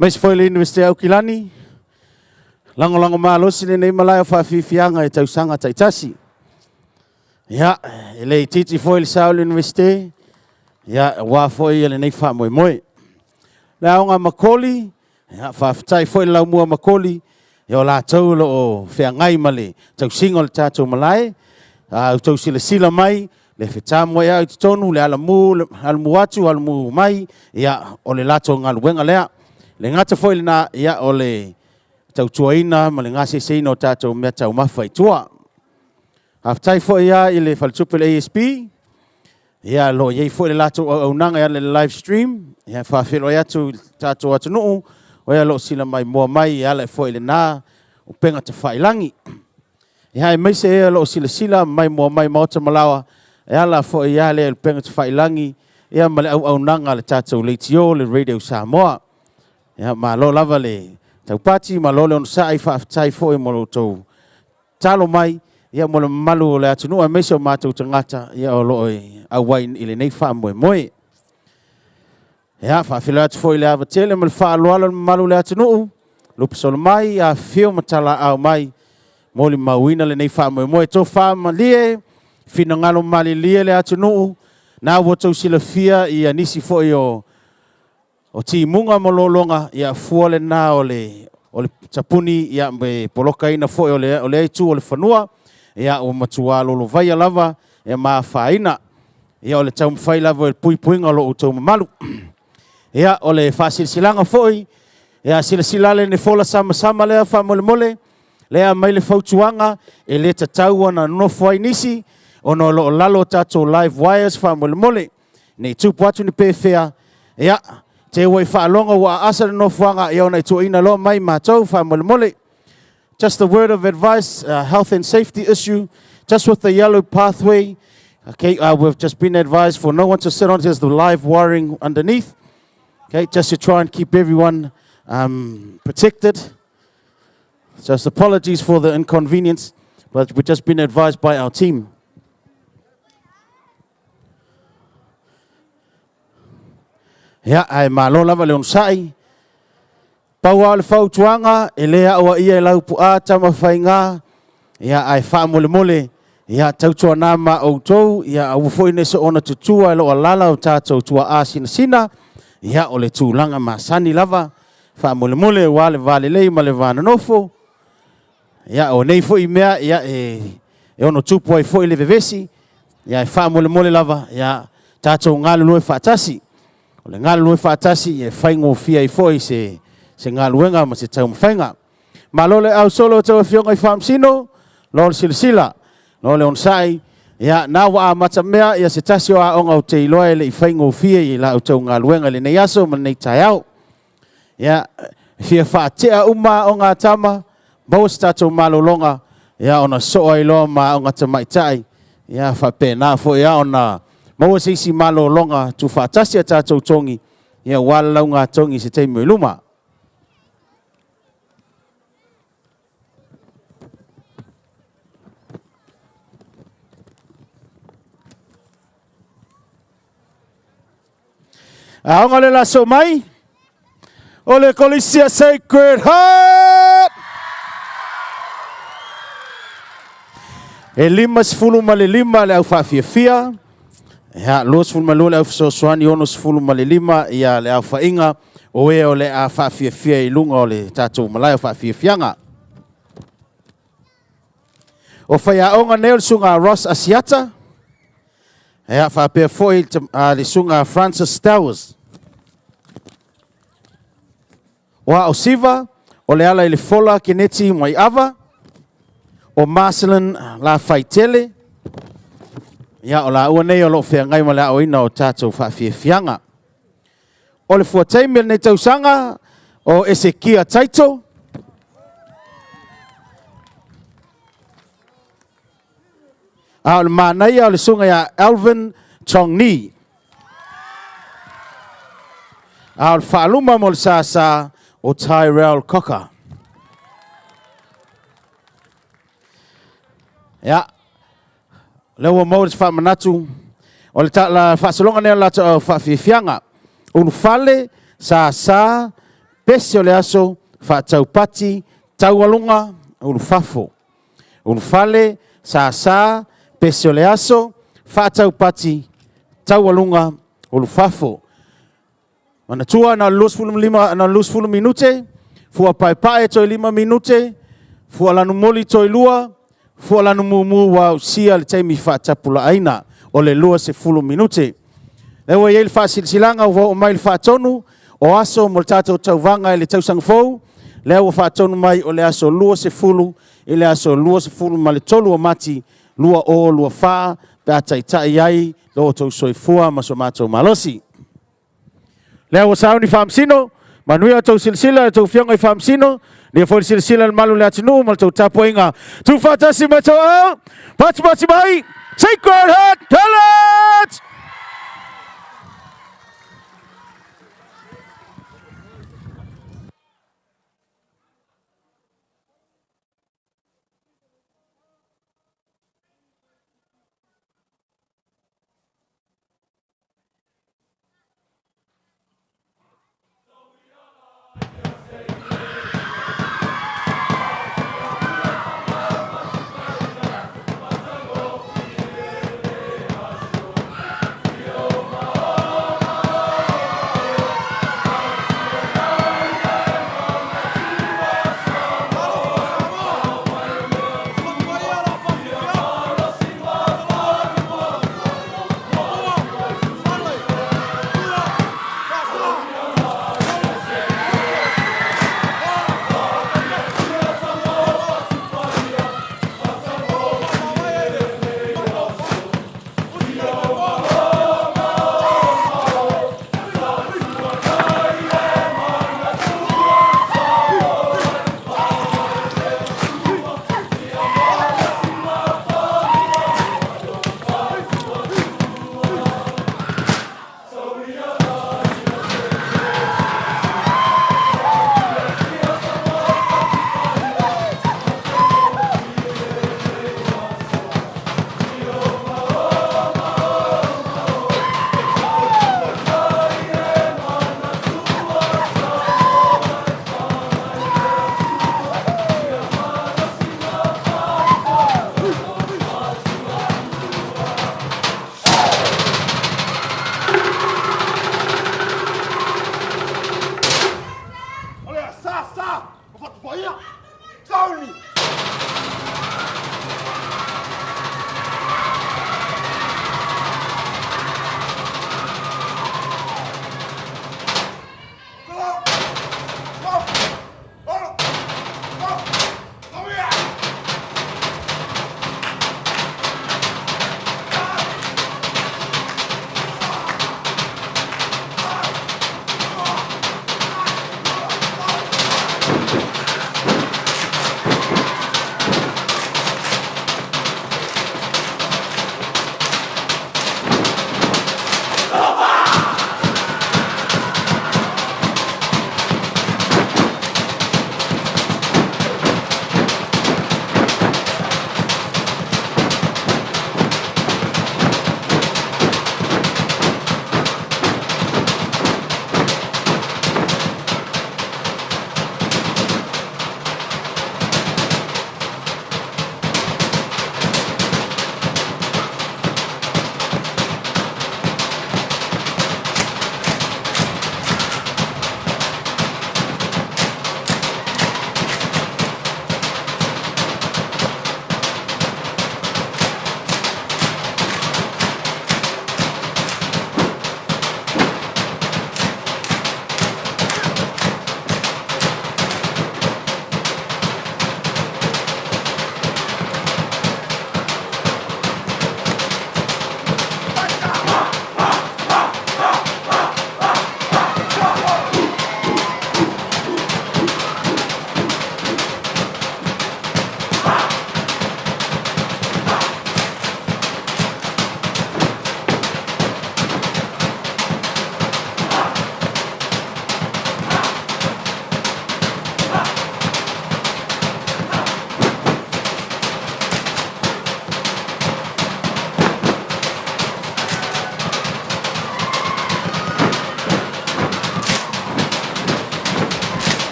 Aemaise foi le Iunivesite Aukilani, lagolago malosi lenei malae o faafiafiaga i tausaga taitasi. Ia, e le itiiti foi le sao o le Iunivesite, ia, aua foi lenei faamoemoe. Le aoga Makoli, Ia, faafetai foi le laumua Makoli, ia o latou o lo o feagai ma le tausiga o le tatou malae. A outou silasila mai, le fetamoeao i totonu, le alamu, le alamu atu, alamu mai, ia, o le latou galuega lea. Le gata foi lena, ia, o le tautuaina ma le gaseseina o tatou mea taumafa i tua. Faafetai foi lava i le faletupe le ASB, ia lo o i ai foi le latou auaunaga e ala i le live stream, ia e faafeiloai atu i le tatou atunuu, o ea o lo o sila maimoa mai e ala foi i lena upega tafailagi. Ia aemaise ea o lo o silasila maimoa mai maota ma laoa, e ala foi ia lea i upega tafailagi, ia ma le auaunaga a le tatou leitio, le Radio Samoa. Ia malo lava le taupati, malo le onosai, faafetai foi mo lo outou Talo mai, ia mo le mamalu o le atunuu aemaise o matou tagata ia o lo o auai i lenei faamoemoe. Ia, faafeiloai atu foi i le ava tele ma le faaaloalo i le mamalu o le atunuu, lupe solo mai, afifio ma talaau mai, molimauina lenei faamoemoe. Tofa malie, finagalo malilie le atunuu, na ua outou silafia ia nisi foi o O timuga ma lologa, ia fua lena o le o le tapuni ia me polokaina foi o le o lea itu o le fanua, ia ua matua lolovaia lava e ma afaina. Ia o le taumafai lava o le puipuiga o lo outou mamalu. Ia o le faasilasilaga foi, ia silasila le fola samasama lea faamolemole, lea aumai le fautuaga e le tatau ona nonofo ai nisi ona o lo o lalo o tatou live wires faamolemole. Ne i tupu atu ni pefea, ia, te ua i faalogo ua aasa le nofoaga, ia ona i tuuaina loa mai matou faamolemole. Just a word of advice, a health and safety issue, just with the yellow pathway, okay, we've just been advised for no one to sit on it, there's the live wiring underneath, okay, just to try and keep everyone protected. Just apologies for the inconvenience, but we've just been advised by our team. Ia, ae malo lava le onosai. Pau lava o le fautuaga, e le aoaia e Laupu'a Tamafaigā, ia, ae faamolemole, ia, tautuana ma outou, ia, aua foi ne i soona tutua e lou alala o tatou tuaa sinasina, ia, o le tulaga masani lava, faamolemole aua le va lelei ma le va nonofo. Ia, o nei foi mea, ia, e, e ono tupu ai foi le vevesi, ia, e faamolemole lava, ia, tatou galulue faatasi. O le galulue faatasi, ia, e faigofie ai foi se, se galuega ma se taumafaiga. Malo le au solo o tau afioga i Faamasino, lo le silasila, lo le onosai, ia, na ua amata mea, ia, se tasi o aoga ou te iloa e le i faigofie i la outou galuega i lenei aso ma lenei taeao. Ia, e fia faatea uma aoga a tama, maua se tatou malologa, ia, ona soo ai loa ma aoga tamaitai, ia, faapena foi lava ona maua se isi malologa tuufaatasi a tatou togi, ia, aua le lauga a togi i se taimi o i luma. Aoga le laso mai, o le Kolisia Sacred Heart. E 55 le au faafiafia, ia, 22 le au fesoasoani, 65 ia le aofaiga. o e o le a faafiafia i luga o le tatou malae o faafiafiaga. O faiaoga nei o le susuga a Ross Asiata, ia faapea foi le susuga a Francis Stowers. O Ao Siva, o Leala i le Fola Keneti Maiava, o Marcelin Lafaitele, ia o laua nei o lo o feagai ma le aoina o tatou faafiafiaga. O le fuataimi o lenei tausaga o Esekia Taito, a o le manaia o le susuga ia Alvin Chong Ni. A o le faaluma mo le sasa o Tyrell Cocker. Ia, lea ua maua le faamanatu o le la faasologa nei o le latou faafiafiaga. Ulufale, sasa, pese o le aso, faataupati, taualuga, ulufafo. Ulufale, sasa, pese o le aso, faataupati, taualuga, ulufafo. Manatua na o le 25, na o le 20 minute, fua paepae toe 5 minute, fua lanumoli toe 2, fua lanumumu ua ausia le taimi faatapulaaina o le 20 minute. Lea ua i ai le faasilasilaga ua oo mai le faatonu o aso mo le tatou tauvaga i le tausaga fou, lea ua faatonu mai o le aso 20 i le aso 23 o Mati 2024 pe a taitai ai lo outou soifua ma so matou malosi. Lea ua sauni faamasino, manuia outou silasila i outou afioga i faamasino, nia foi le silasila i le malu o le atunuu ma le tou tapuaiga. Tuufaatasi ma outou au, patipati mai, Sacred Heart College!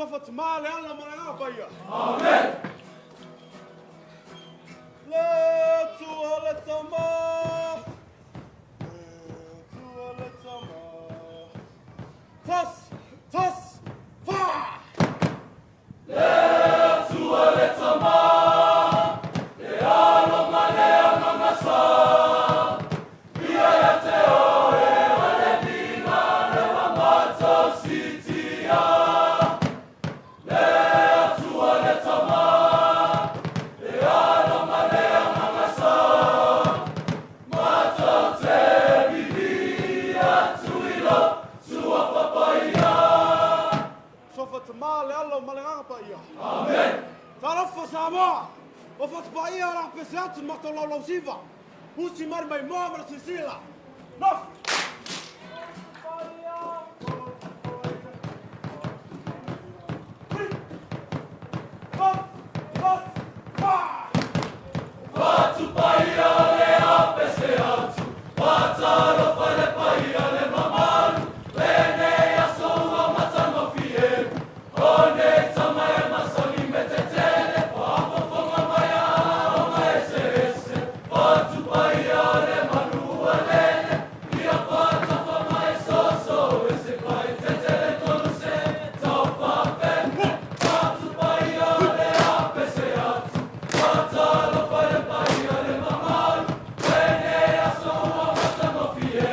Sofa Tama le Ala ma le Agaga Paia. Amen. Le Atua le Tama, le Atua le Tama. Tas, tas, fa! Le Atua le Tama, le Alo ma le Agaga Sa. Ia ia te oe o le lima le mamato sitia. Le Atua le Tama, le Alo ma le Agaga Sa. Matou te vivi atu i lo Suafa Paia. Sofa Tama le Alo ma le Agaga Paia. Amen. Talofa Samoa, o fatupaia o la pese atu matou laulausiva. Usi mari mai moa ma le silasila. Nofo! Fatupaia le apese atu, fatalofa le paia le mamalu, lenei aso ua matagofie. O nei tama e masani me tetele, faafofoga mai aoga eseese. Fatupaia le manu ua lele, ia fatafa mai soso ese fai tetele tonu se taufafe. Fatupaia le apese atu, fatalofa le paia le mamalu, lenei aso ua matagofie.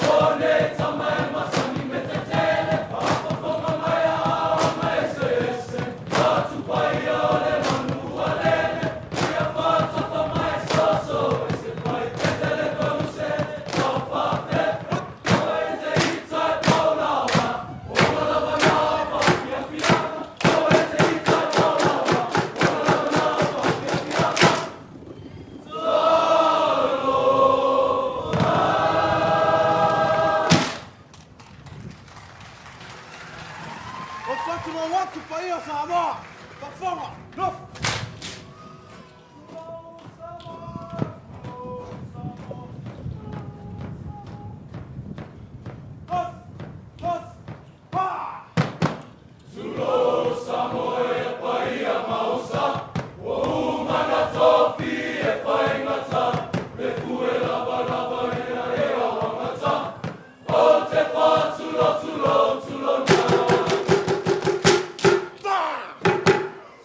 O nei tama e masani me tetele, faafofoga mai aoga eseese. Fatupaia le manu ua lele, ia fatafa mai soso ese fai tetele tonu se taufafe. O e te ita e paulawa, o lava na faafiafiaga. O e te ita e paulawa, o lava na faafiafiaga. O fatulou atu paia o Samoa. Faafofoga, nofo! Tas, tas, fa! Tulou Samoa e paia mausa, ua uma na tofi e faigata, le fue lava lava ea e auagata. O te fatulo tulou tulona.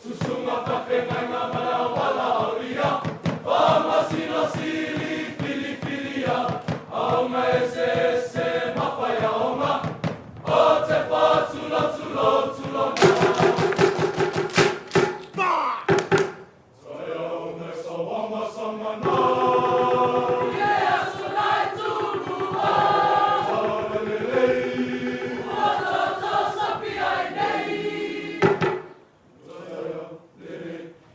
Susuga faafeagaiga ma le auala aulia, faamasino sili filifilia, aoga eseese ma faiaoga. O te fatulo tulou tulona. Taeaoga e sauama samana. I le aso nai tumua. Talalelei. Ua toto sapi ai nei. Lele,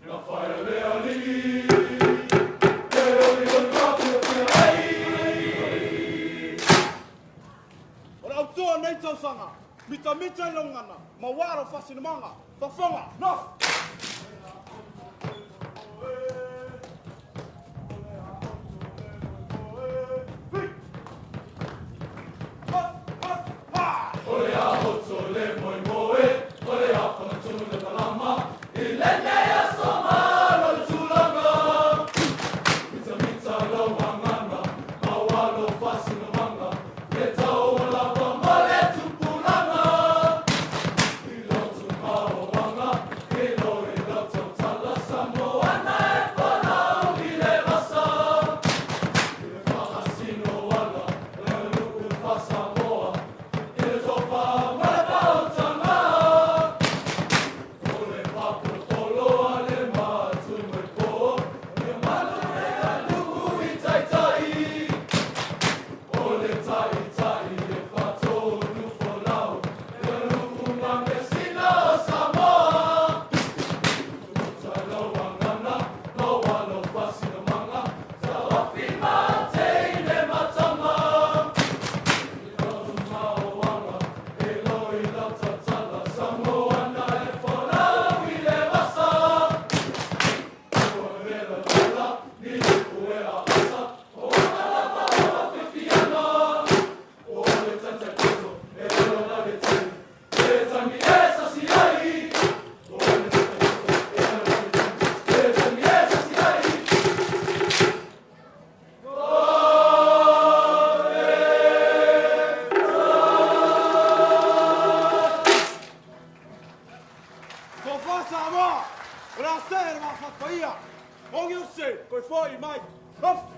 na whaia le alii. Te oli o ngā pia ai. O le autua o nei tausaga, mitamita i lau gagana, ma ua lou faasinomaga. Faafofoga, nofo! O le ahoto le moemoe, o le afagatonu le malama, i lenei aso malo le tulaga. Mitamita lau agana, maua lou faasinomaga, le taua lava ma le tupulaga. I lotu maoaga, i Ogi o se, koe foi mai. Off!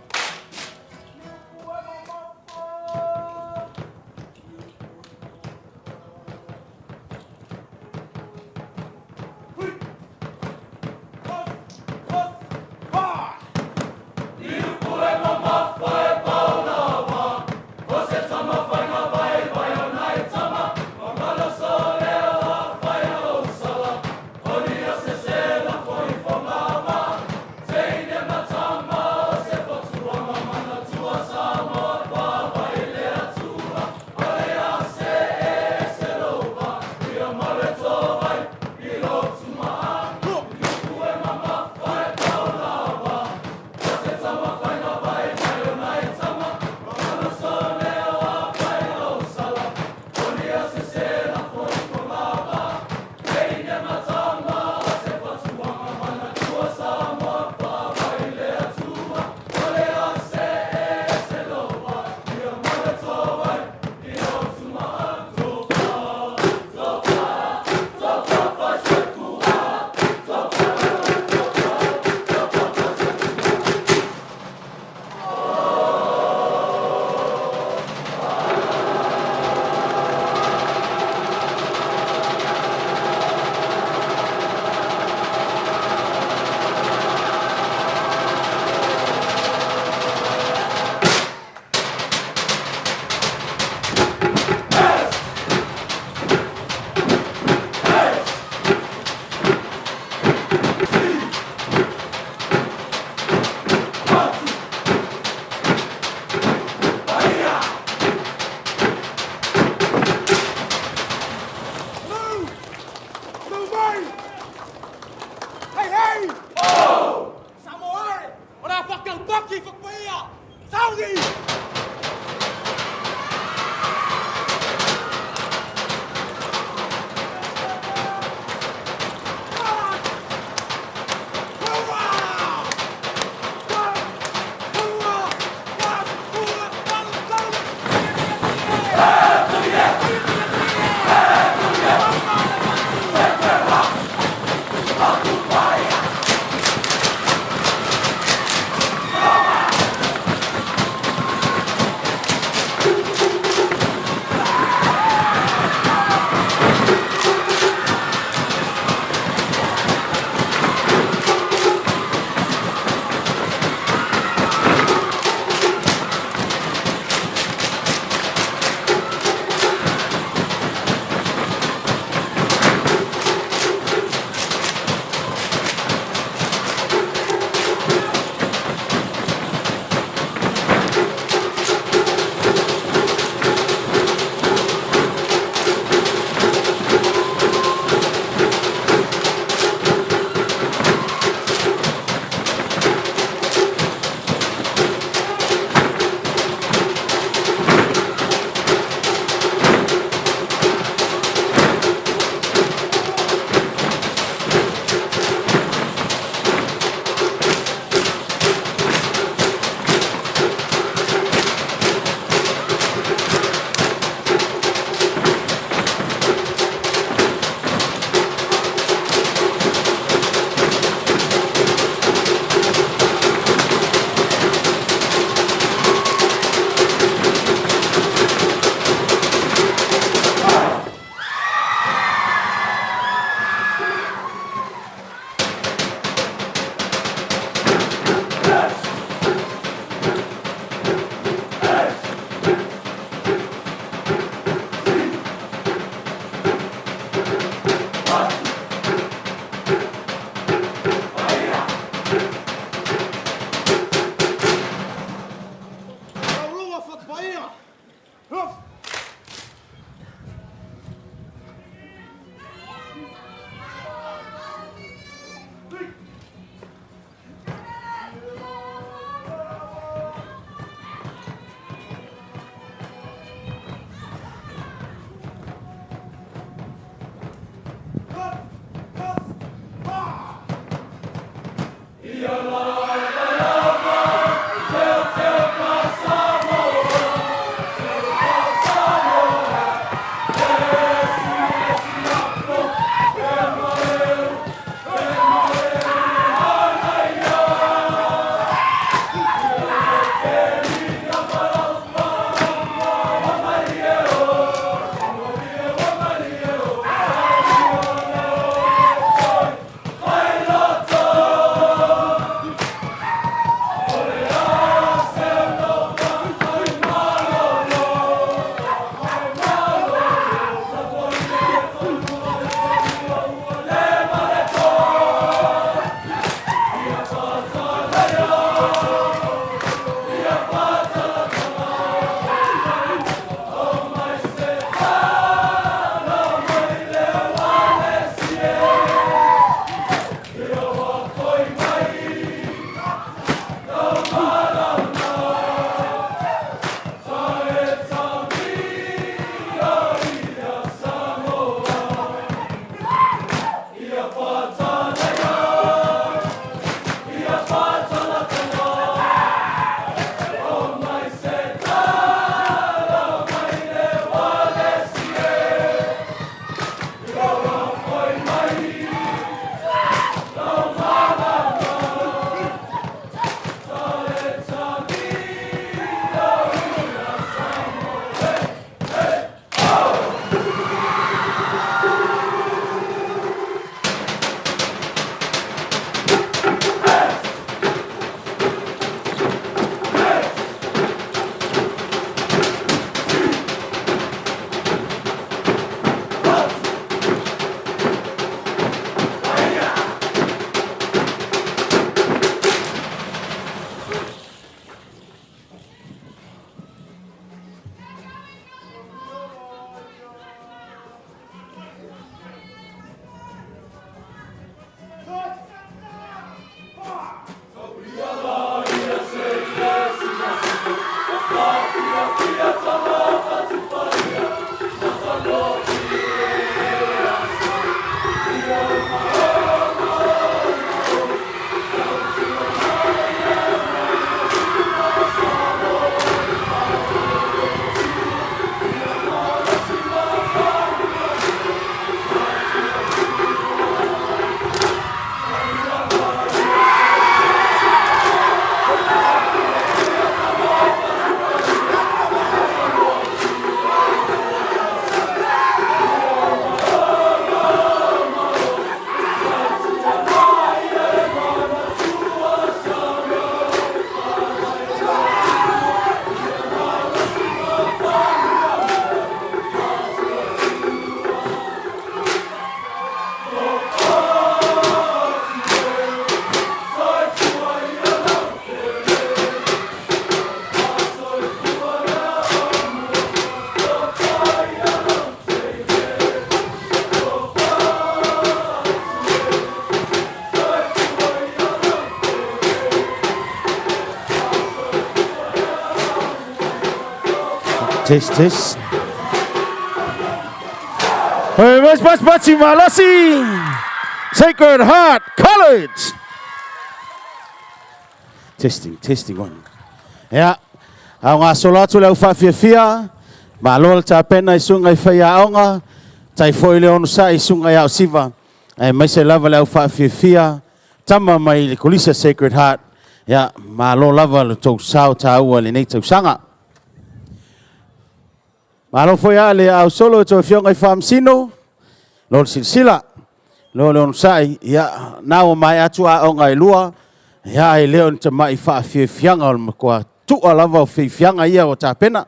Test, test. Hey, mas, mas, mas, malosi! Sacred Heart College! Testing, testing, one. Ia, ao ngā solo atu le au whaafiafia, malo le tapena i sunga i whai aonga, tai foi le ono sa i sunga i au siva, e maise lava le au whaafiafia, tama mai le Kolisa Sacred Heart, ia, malo lava le tou sao tāua le nei tausaga. Malo foi a le au solo e tou afioga i Faamasino, lo le silasila, lo le onosai, ia, na ua mae atu aoga e lua, ia, e le o ni tamai faafiafiaga o le matua tua lava o fiafiaga ia ua tapena.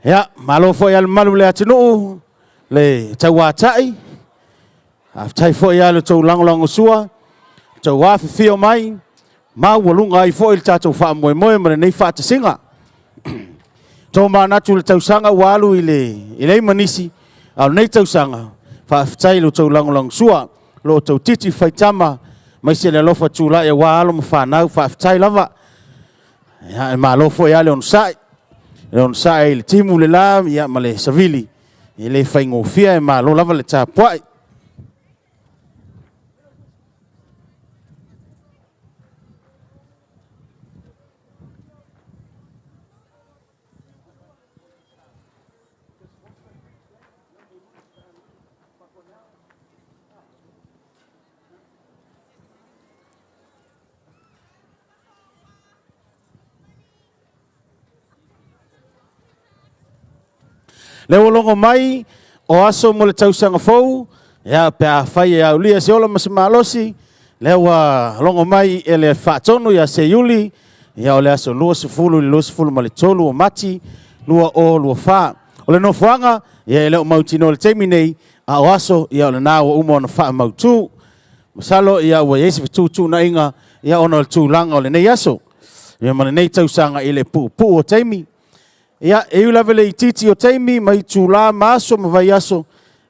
Ia, malo foi a le malu le atunuu, le tauatai, faafetai foi lava i lo outou lagolagosua, outou afifio mai, maualuga ai foi le tatou faamoemoe ma lenei faatasiga. Tomanatu i le tausaga ua alu i le e leai ma nisi, a o lenei tausaga, faafetai i lo outou lagolagosua, lo outou titi faitama, aemaise le alofa tulai aua alo ma fanau, faafetai lava. Ia, e malo foi lava le onosai, le onosai i le timu le la ia, ma le savili, e le faigofie, e malo lava le tapuai. Le ua logo mai o aso mo le tausaga fou, ia pe afai e aulia se ola ma se malosi, lea ua logo mai e le faatonu ia Seiuli, ia o le aso 20 i le 23 o Mati 2024. O le nofoaga, ia e le o mautinoa i le taimi nei, a o aso, ia o lena ua uma ona faamautu. Masalo ia ua i ai se fetuutuunaiga ia ona o le tulaga o lenei aso ia ma lenei tausaga i le puupuu o taimi. Ia, e ui lava i le itiiti o taimi ma itulā ma aso ma vaiaso,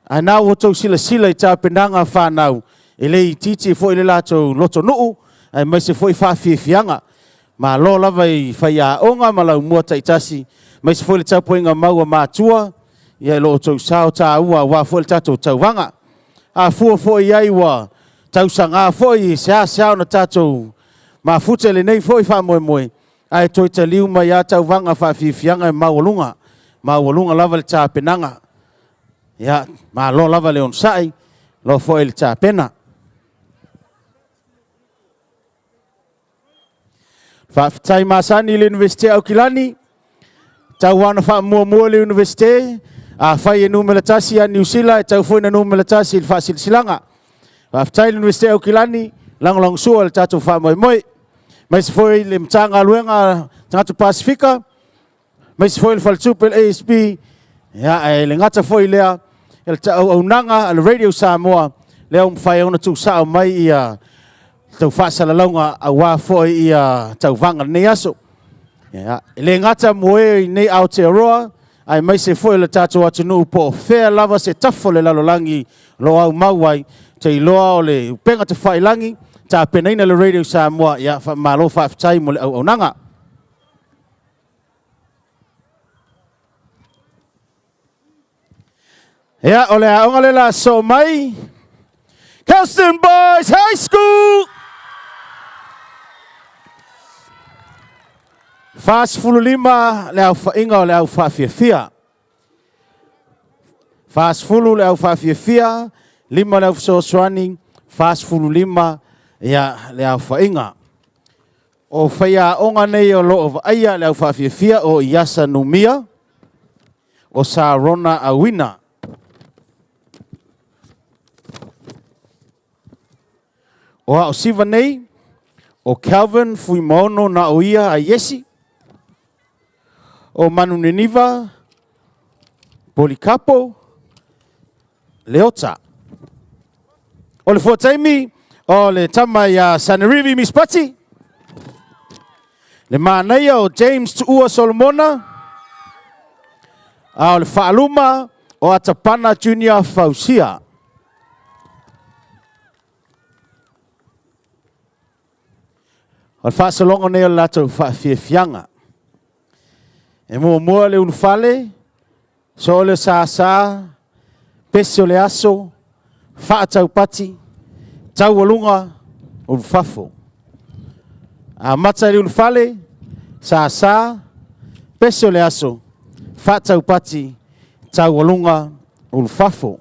ae na ua outou silasila i tapenaga a fanau, e le itiiti foi le latou lotonuu, aemaise foi faafiafiaga. Malo lava i faiaoga ma laumua taitasi, aemaise foi le tapuaiga mau a matua, ia i lo outou sao taua aua foi le tatou tauvaga. A fua foi i ai ua tausaga foi e seasea ona tatou mafuta i lenei foi faamoemoe, ae toe taliu mai lava tauvaga faafiafiaga e maualuga, maualuga lava le tapenaga. Ia, malo lava le onosai, loa foi le tapena. Faafetai masani i le Iunivesite Aukilani, tau lava ona faamuamua le Iunivesite, afai e numera tasi ia Niu Sila, e tau foi na numera tasi i le faasilasilaga. Faafetai i le Iunivesite Aukilani, lagolagosua i le tatou faamoemoe. Aemaise foi le Matagaluega Tagata Pasefika, aemaise foi le Faletupe le ASB, ia, ae le gata foi lea, le auaunaga a le Radio Samoa, lea ua mafai ona tuusao mai ia tau faasalalauga aua foi ia tauvaga lenei aso. Ia, e le gata mo e i nei Aotearoa, aemaise foi le tatou atunuu po o fea lava se tafa o le lalolagi o lo o aumau ai, te iloa o le upega tafailagi, tapenaina le Radio Samoa, ia faamalo faafetai mo le auaunaga. Ia, o le aoga le la soo mai, Kelston Boys High School! 45 le aofaiga o le au faafiafia. 40 le au faafiafia, 5 le au fesoasoani, 45 ia, le aofaiga. O faiaoga nei o lo o vaaia le au faafiafia o Iasa Numia, o Sarona Auina. O ao siva nei, o Calvin Fuimaono na o ia a Iesi, o Manu Niniva, Polikapo, Leota. O le fuataimi, o le tama ia Sanerivi Mispati, le manaia o James Tuua Solomona, a o le faaluma o Atapana Junior Fausia. O le faasologa nei o le latou faafiafiaga. E muamua le ulufale, soo le sasa, pese o le aso, faataupati, taualuga, ulufafo. Amata i le ulufale, sasa, pese o le aso, faataupati, taualuga, ulufafo.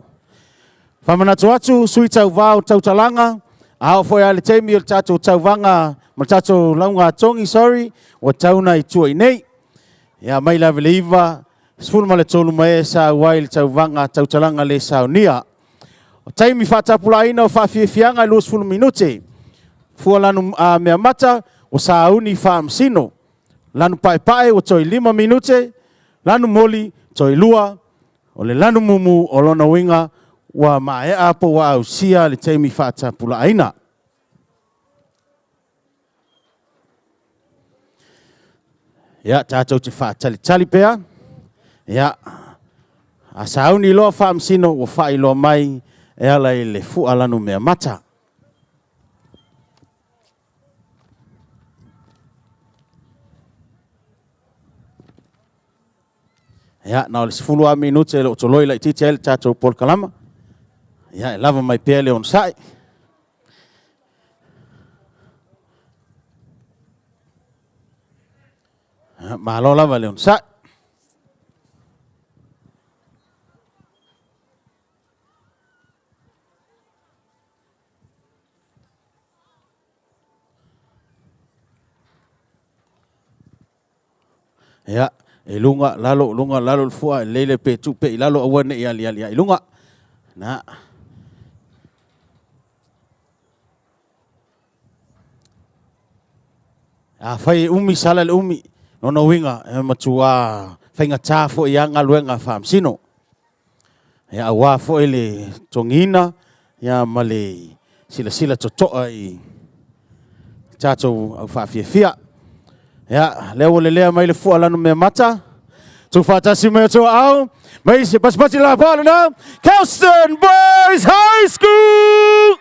Faamanatu atu, sui tauvā o tautalaga, a oo foi lava i le taimi o le tatou tauvaga ma le tatou lauga togi, sorry, ua tau na i tua i nei. Ia mai le ave le 9, 13 ma e sa auai i le tauvaga tautalaga le saunia. O taimi faatapulaaina o faafiafiaga e 20 minute. Fua lanu a mea mata, ua sauni faamasino. Lanu paepae ua toe 5 minute, lanu moli toe 2, o le lanu mumu o lona uiga ua maea po ua ausia le taimi faatapulaaina. Ia, tatou te faatalitali pea. Ia, a sauni loa faamasino ua faailoa mai e ala i le fua lanu mea mata. Ia, na o le 10 lava minute e le o toloi laitiiti ai le tatou polokalama. Ia, e lava mai pea le onosai. Ia, malo lava le onosai. Ia, e luga, lalo, luga, lalo le fua, e lelei le pe tuu pea i lalo aua ne i aliali ai i luga. Na. Afai e umi, sala le umi, lona uiga e matuā faigata foi lava galuega faamasino. Ia, aua foi le togiina ia ma le silasila totoa i tatou au faafiafia. Ia, lea ua lelea mai le fua lanu mea mata. Tuufaatasi mai o tou aao, mai se pasipasi lapoa lena, Kelston Boys High School!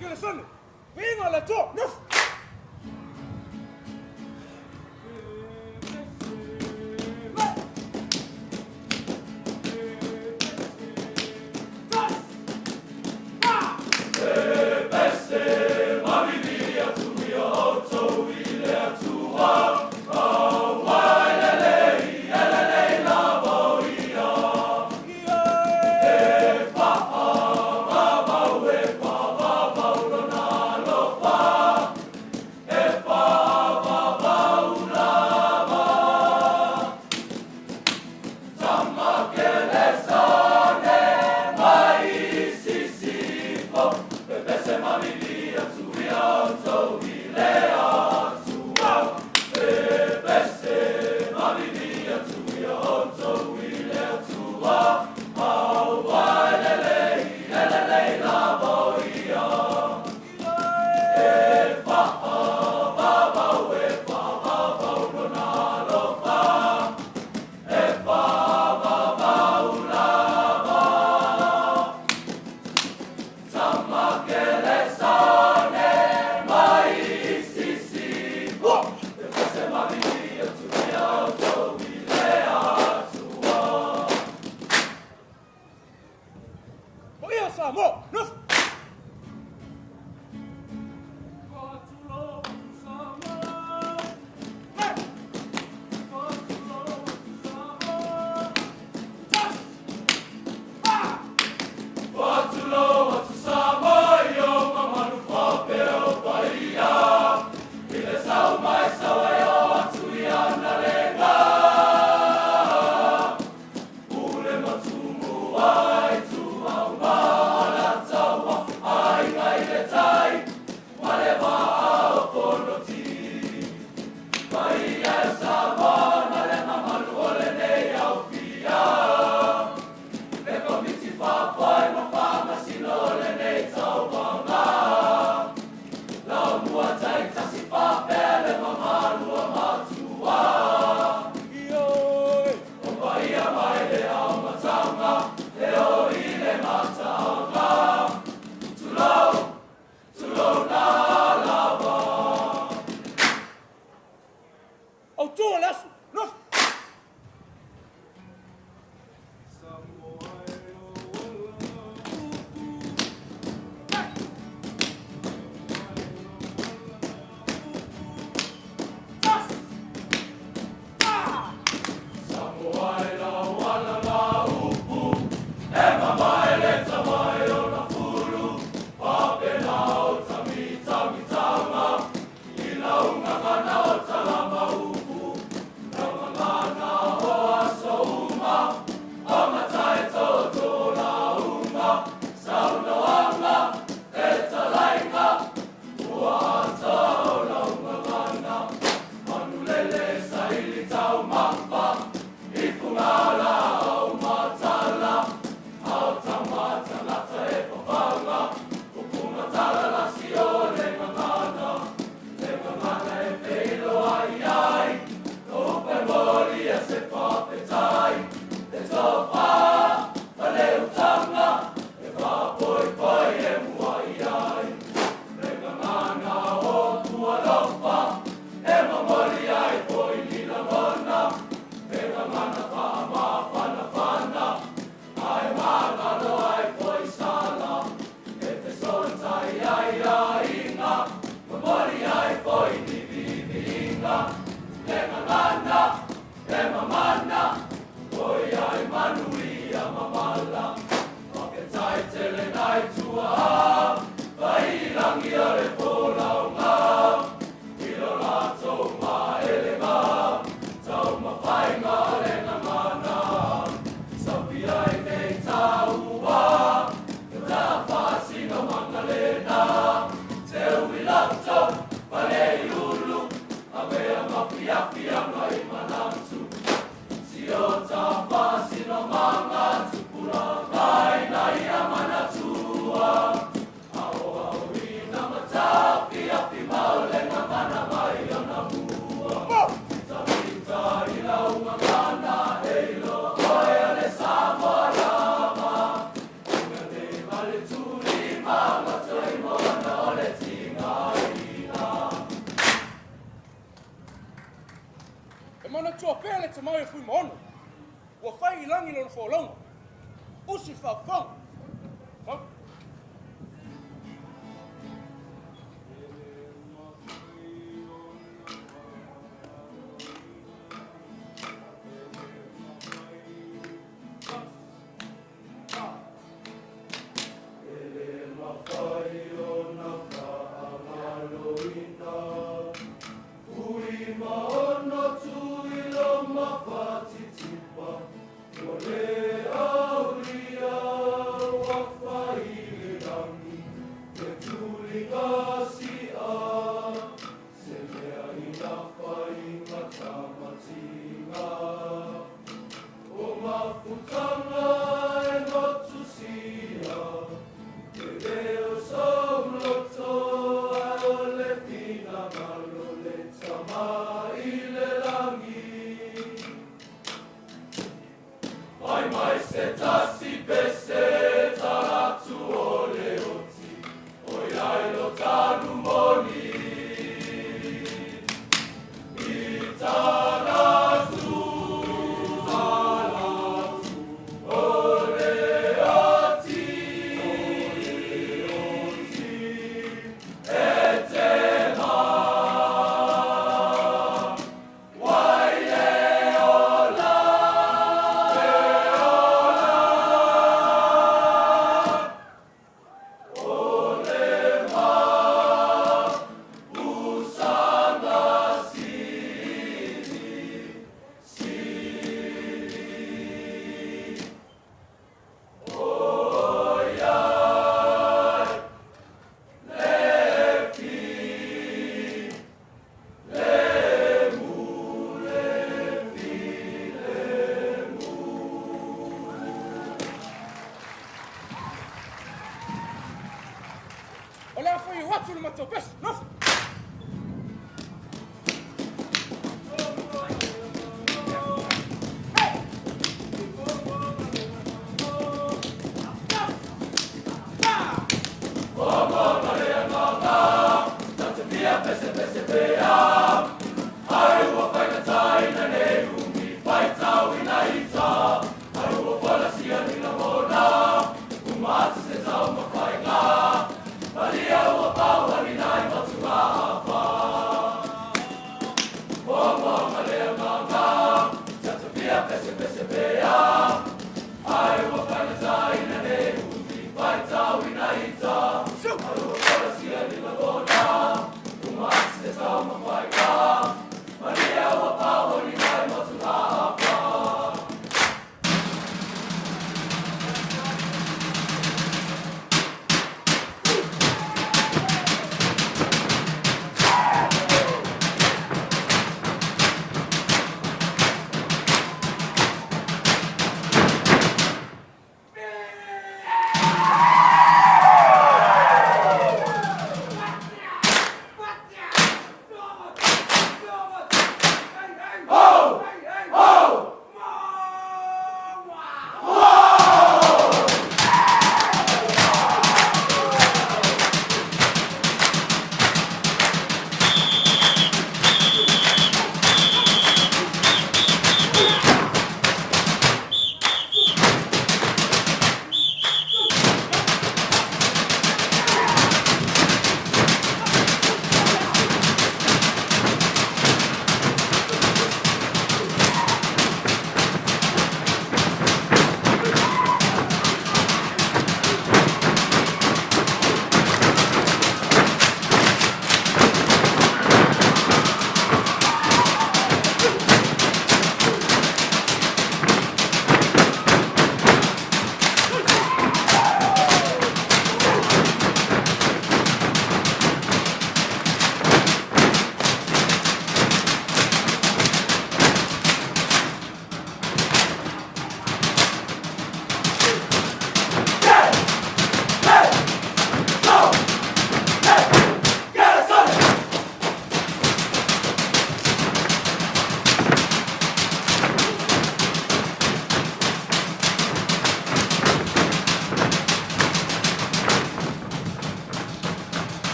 Kelesane. Viiga le Atua, nofo. Paia Samoa, nofo. Autua le aso, nofo. Manatua pea le tamai o Fuimaono, ua fai i lagi lona folauga. Usi le faafofoga. Sau.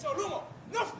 Solugo, nofo!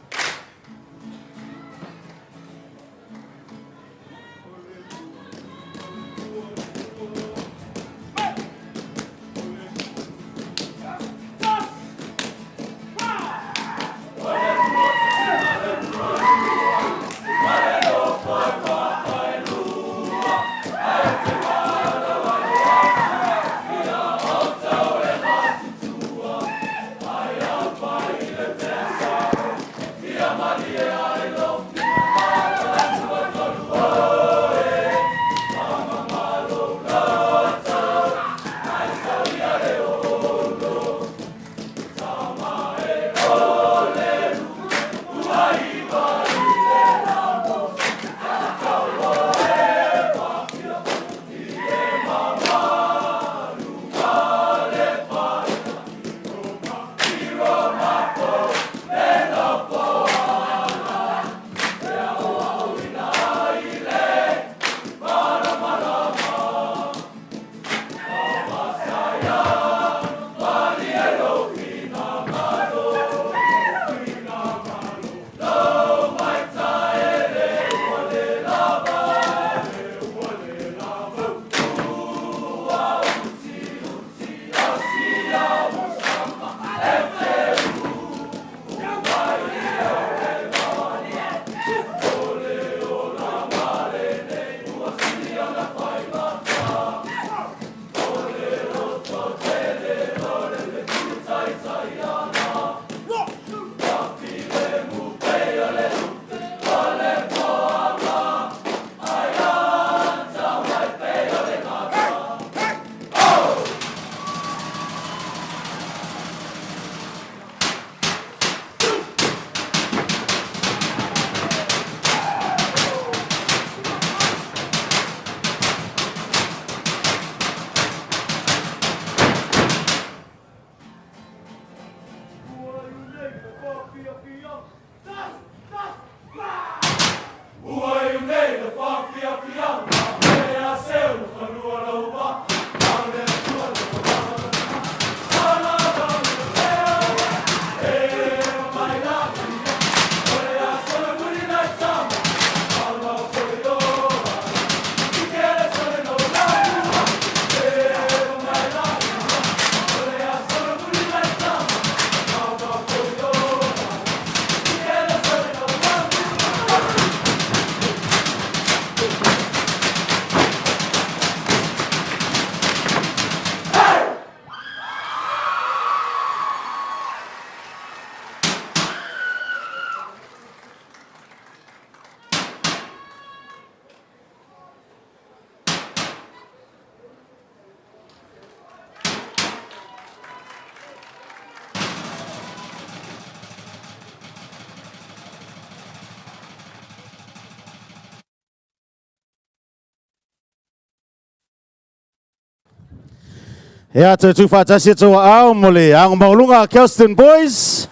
Ea toe tuufaatasi e tou aao mo le ago maualuga a Kelston Boys.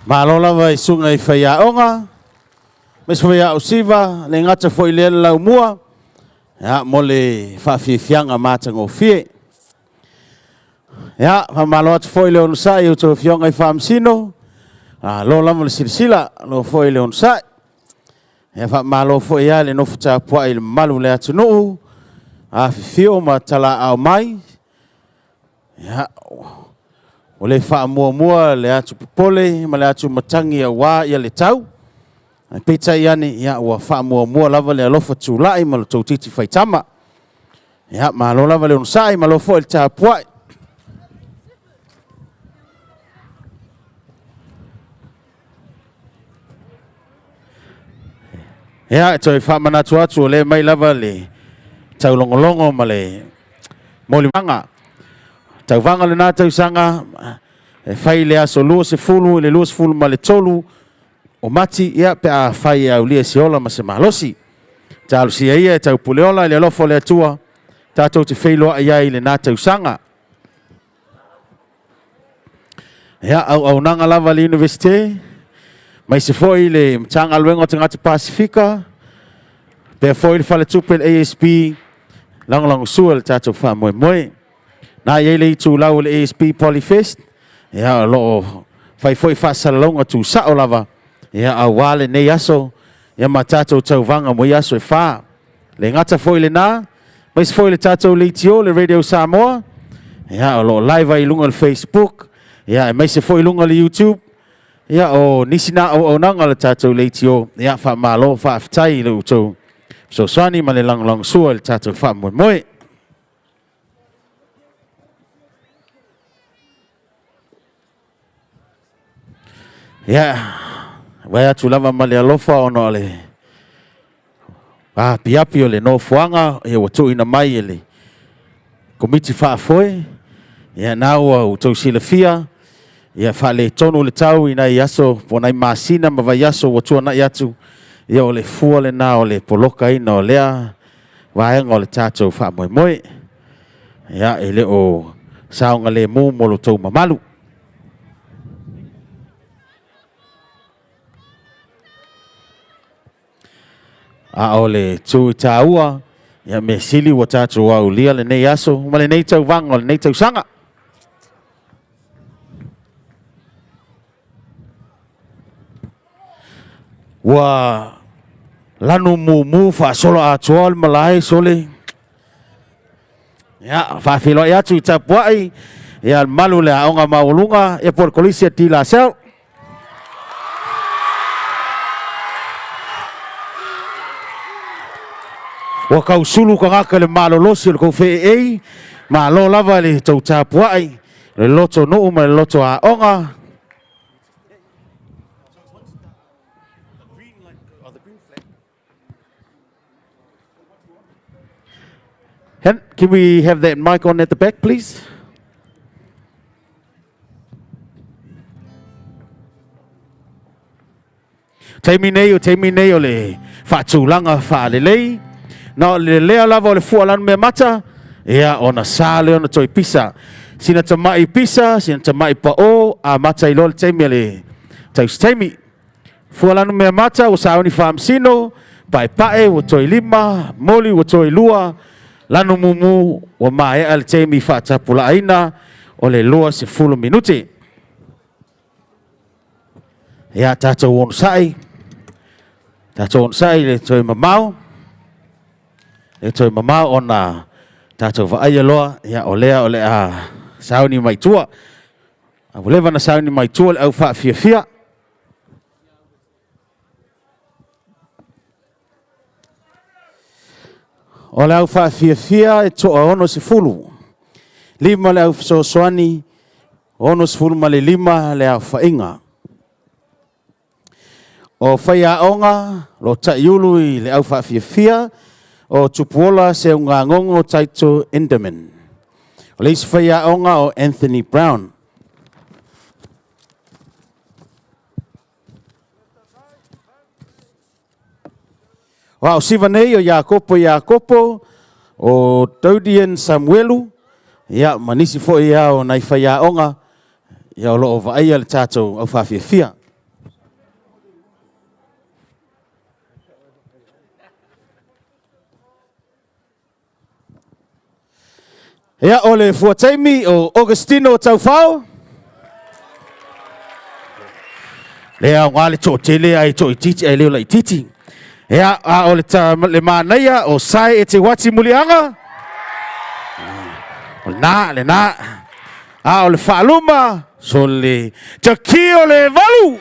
Malo lava i suga i faiaoga, aemaise foi ia Siva, le gata foi i lea le laumua, ia, mo le faafiafiaga matagofie. Ia, faamalo atu foi le onosai i outou afioga i Faamasino, malo lava le silasila, malo foi le onosai. Ia faamalo foi lava le nofo tapuai i le mamalu o le atunuu, afifio ma talaaao mai. Ia, ua le faamuamua le atu popole ma le atu matagi aua ia le tau. Ae peitai ane, ia, ua faamuamua lava le alofa tulai ma lo tou titi faitama. Ia, malo lava le onosai, malo foi le tapuai. Ia, e toe faamanatu atu o lea mai lava le taulogologo ma le molimaga. Tauvaga lena tausaga e fai le aso 20 i le 23 o Mati, ia, pe a fai e aulia se ola ma se malosi. Talosia ia e taupuleola i le alofa o le Atua, tatou te feiloai ai i lena tausaga. Ia, auaunaga lava a le Iunivesite, aemaise foi le Matagaluega o Tagata Pasifika, pea foi le Faletupe le ASB, lagolagosua i le tatou faamoemoe. Na i ai le itulau o le ASB Polyfest, ia, o lo o Fai foi faasalalauga tuusao lava, ia, aua lenei aso, ia ma tatou tauvaga mo ia aso e fa. Le gata foi lena, aemaise foi le tatou leitio, le Radio Samoa, ia, o lo o live ai i luga o le Facebook, ia, aemaise foi i luga o le YouTube, ia, o nisi na auaunaga a le tatou leitio, ia, faamalo, faafetai i lo outou fesoasoani ma le lagolagosua i le tatou faamoemoe. Ia, vaai atu lava ma le alofa ona o le apiapi o le nofoaga ia ua tuuina mai e le Komiti Faafoe. Ia na ua outou silafia, ia faaletonu le tau i nai aso po o nai masina ma vaiaso ua tuanai atu, ia o le fua lena o le polokaina o lea vaega o le tatou faamoemoe. Ia, e le o saogalemu mo lo outou mamalu. A o le tu i tāua, ia mea sili ua tatou aulia lenei aso ma lenei tauvaga o lenei tausaga. Ua lanu mumu faasolo atoa le malae sole. Ia, faafeiloai atu i tapuai, ia le malu le aoga maualuga, ia po o le Kolisi a De La Salle. Ua tausulu tagata i le malolosi o le tou feeei, malo lava i le tou tapuai, le loto nuu ma le loto aoga. Can we have that mic on at the back, please? Taimi nei o taimi nei o le faatulaga faalelei. Na o le lea lava o le fua lanu mea mata, ia ona sa lea ona toe pisa. Sina tamai pisa, sina tamai pao, a mata i loa le taimi a le tausi taimi. Fua lanu mea mata ua sauni faamasino, paepae ua toe lima, moli ua toe lua, lanu mumu ua maea le taimi faatapulaaina o le 20 minute. Ia tatou onosai, tatou onosai le toe mamao, le toe mamao ona tatou vaaia loa, ia o lea o le a sauni mai tua. A ua leva ona sauni mai tua le au faafiafia. O le au faafiafia e toa 60. 5 le au fesoasoani, 65 le aofaiga. O faiaoga lo taiulu i le au faafiafia o Tupuola Seugagogo Taito Enderman. O le isi faiaoga o Anthony Brown. O ao siva nei o Iakopo Iakopo, o Dodian Samuelu, ia ma nisi foi ia o nai faiaoga, ia o lo o vaaia le tatou au faafiafia. Ia, o le fuataimi o Augustino Taufao. Le aoga le toatele ai toaitiiti ai leo laitiiti. Ia, a o le, ta, le manaia o Sae e te wati muliaga. O lena, lena. A o le faaluma, so le takio le valu.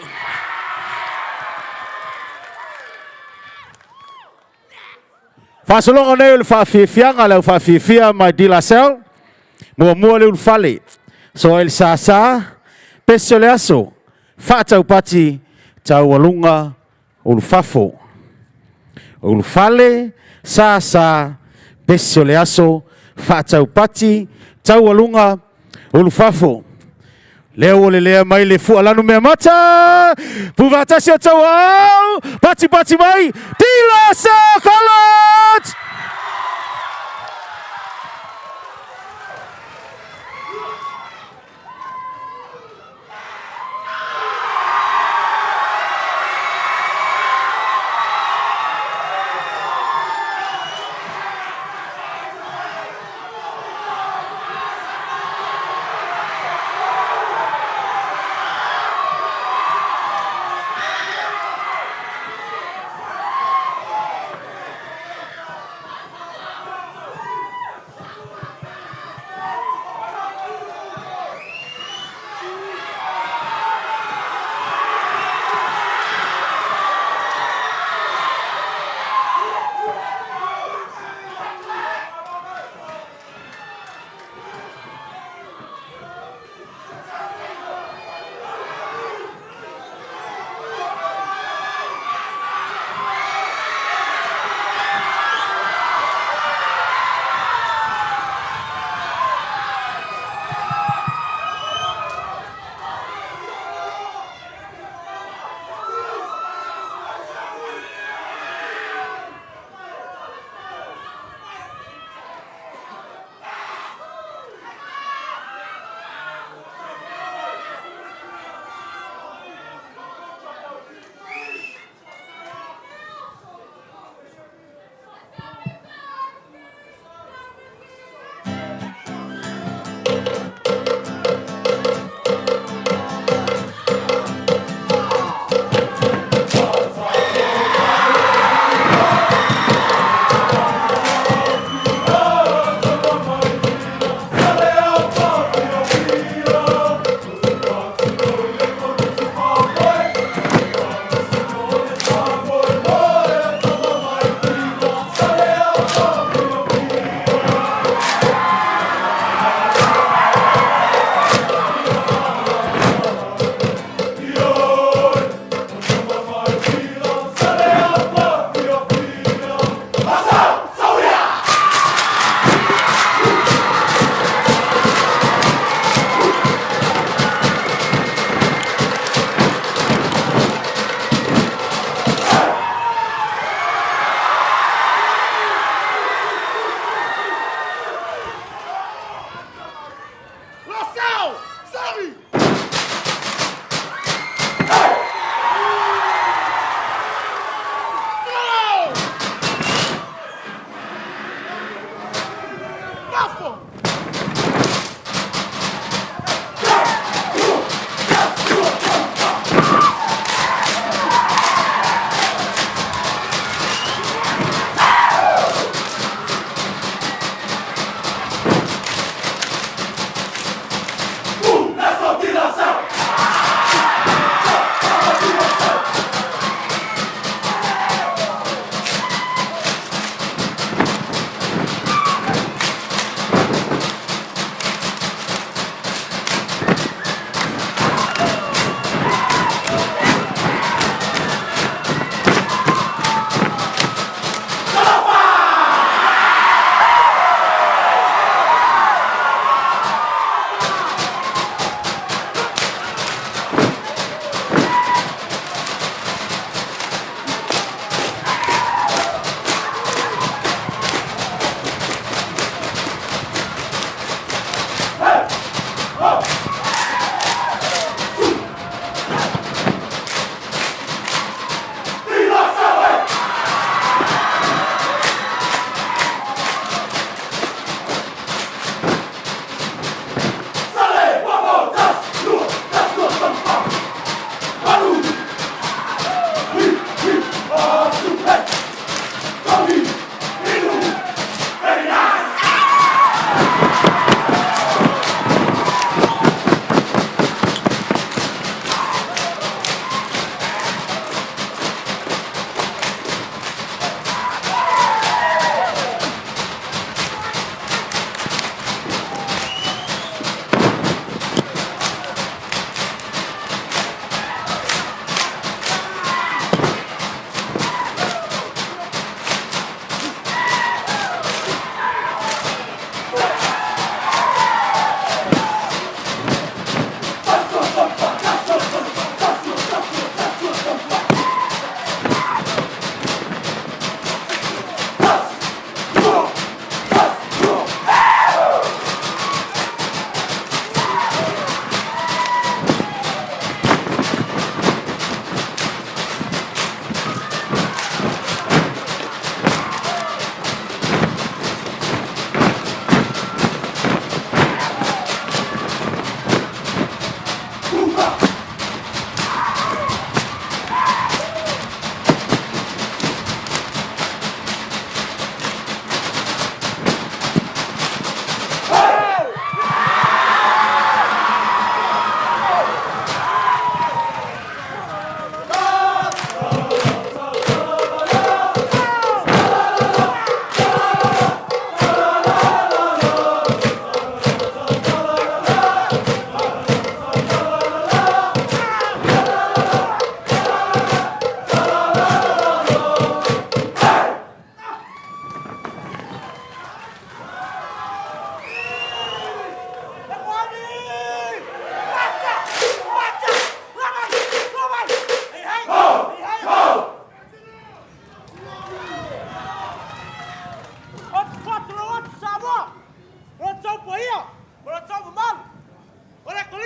Faasologa nei o le faafiafiaga le au faafiafia mai De La Salle. Muamua le ulufale, so ai le sasa, pese o le aso, faataupati, taualuga, ulufafo. Ulufale, sasa, pese o le aso, faataupati, taualuga, Ulufafo. Lea ua lelea mai le fua lanu mea mata. Puvatasi o tauau. Pati pati mai. De La Salle College!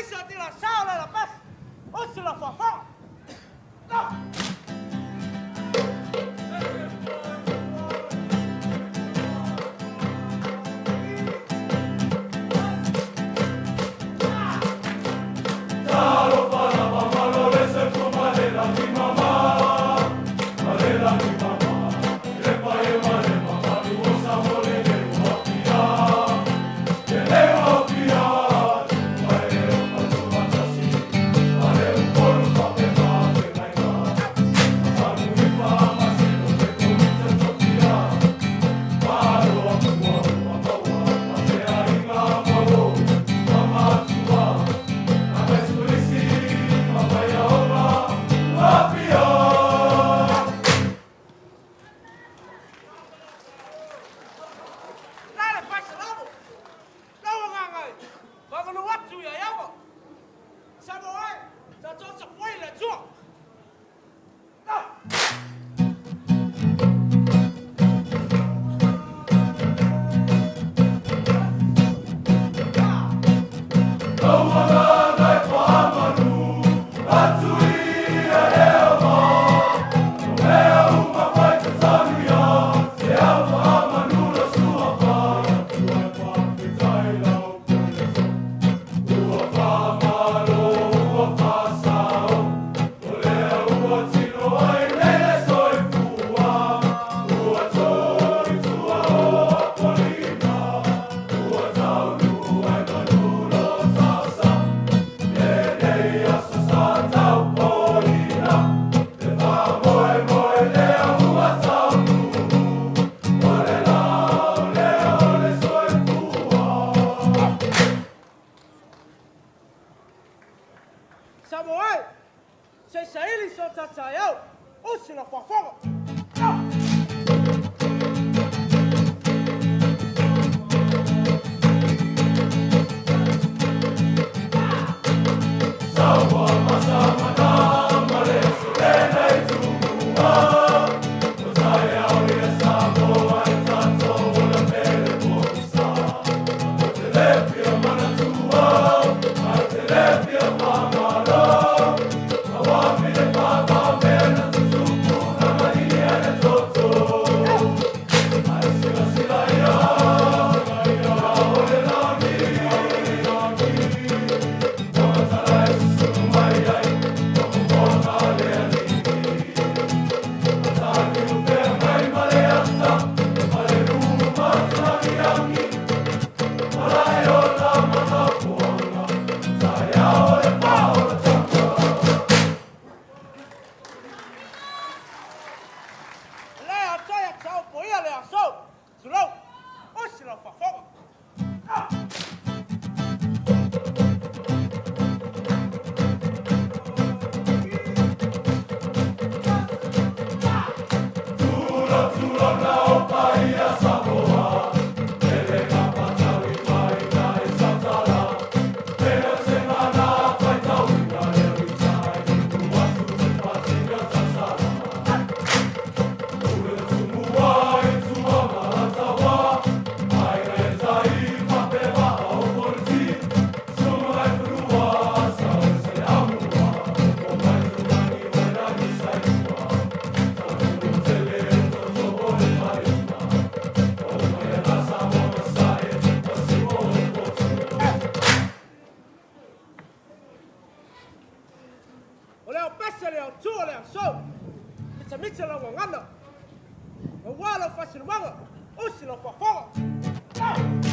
Lisa di la sala la pes. Usi la faafofoga. La le faisalamo. Lau agaga e faamanu atu ia Iaua. Samoa e, tatou tapuai i le Atua. Samoa e, se i saili so ta taeao. Usi la faafofoga. Le atoe a tau poia le aso. Tulou. Usi la faafofoga. O le aupese le Atua o le aso. Mitamita lau gagana. Aua lau faasinomaga. Usi lau faafofoga.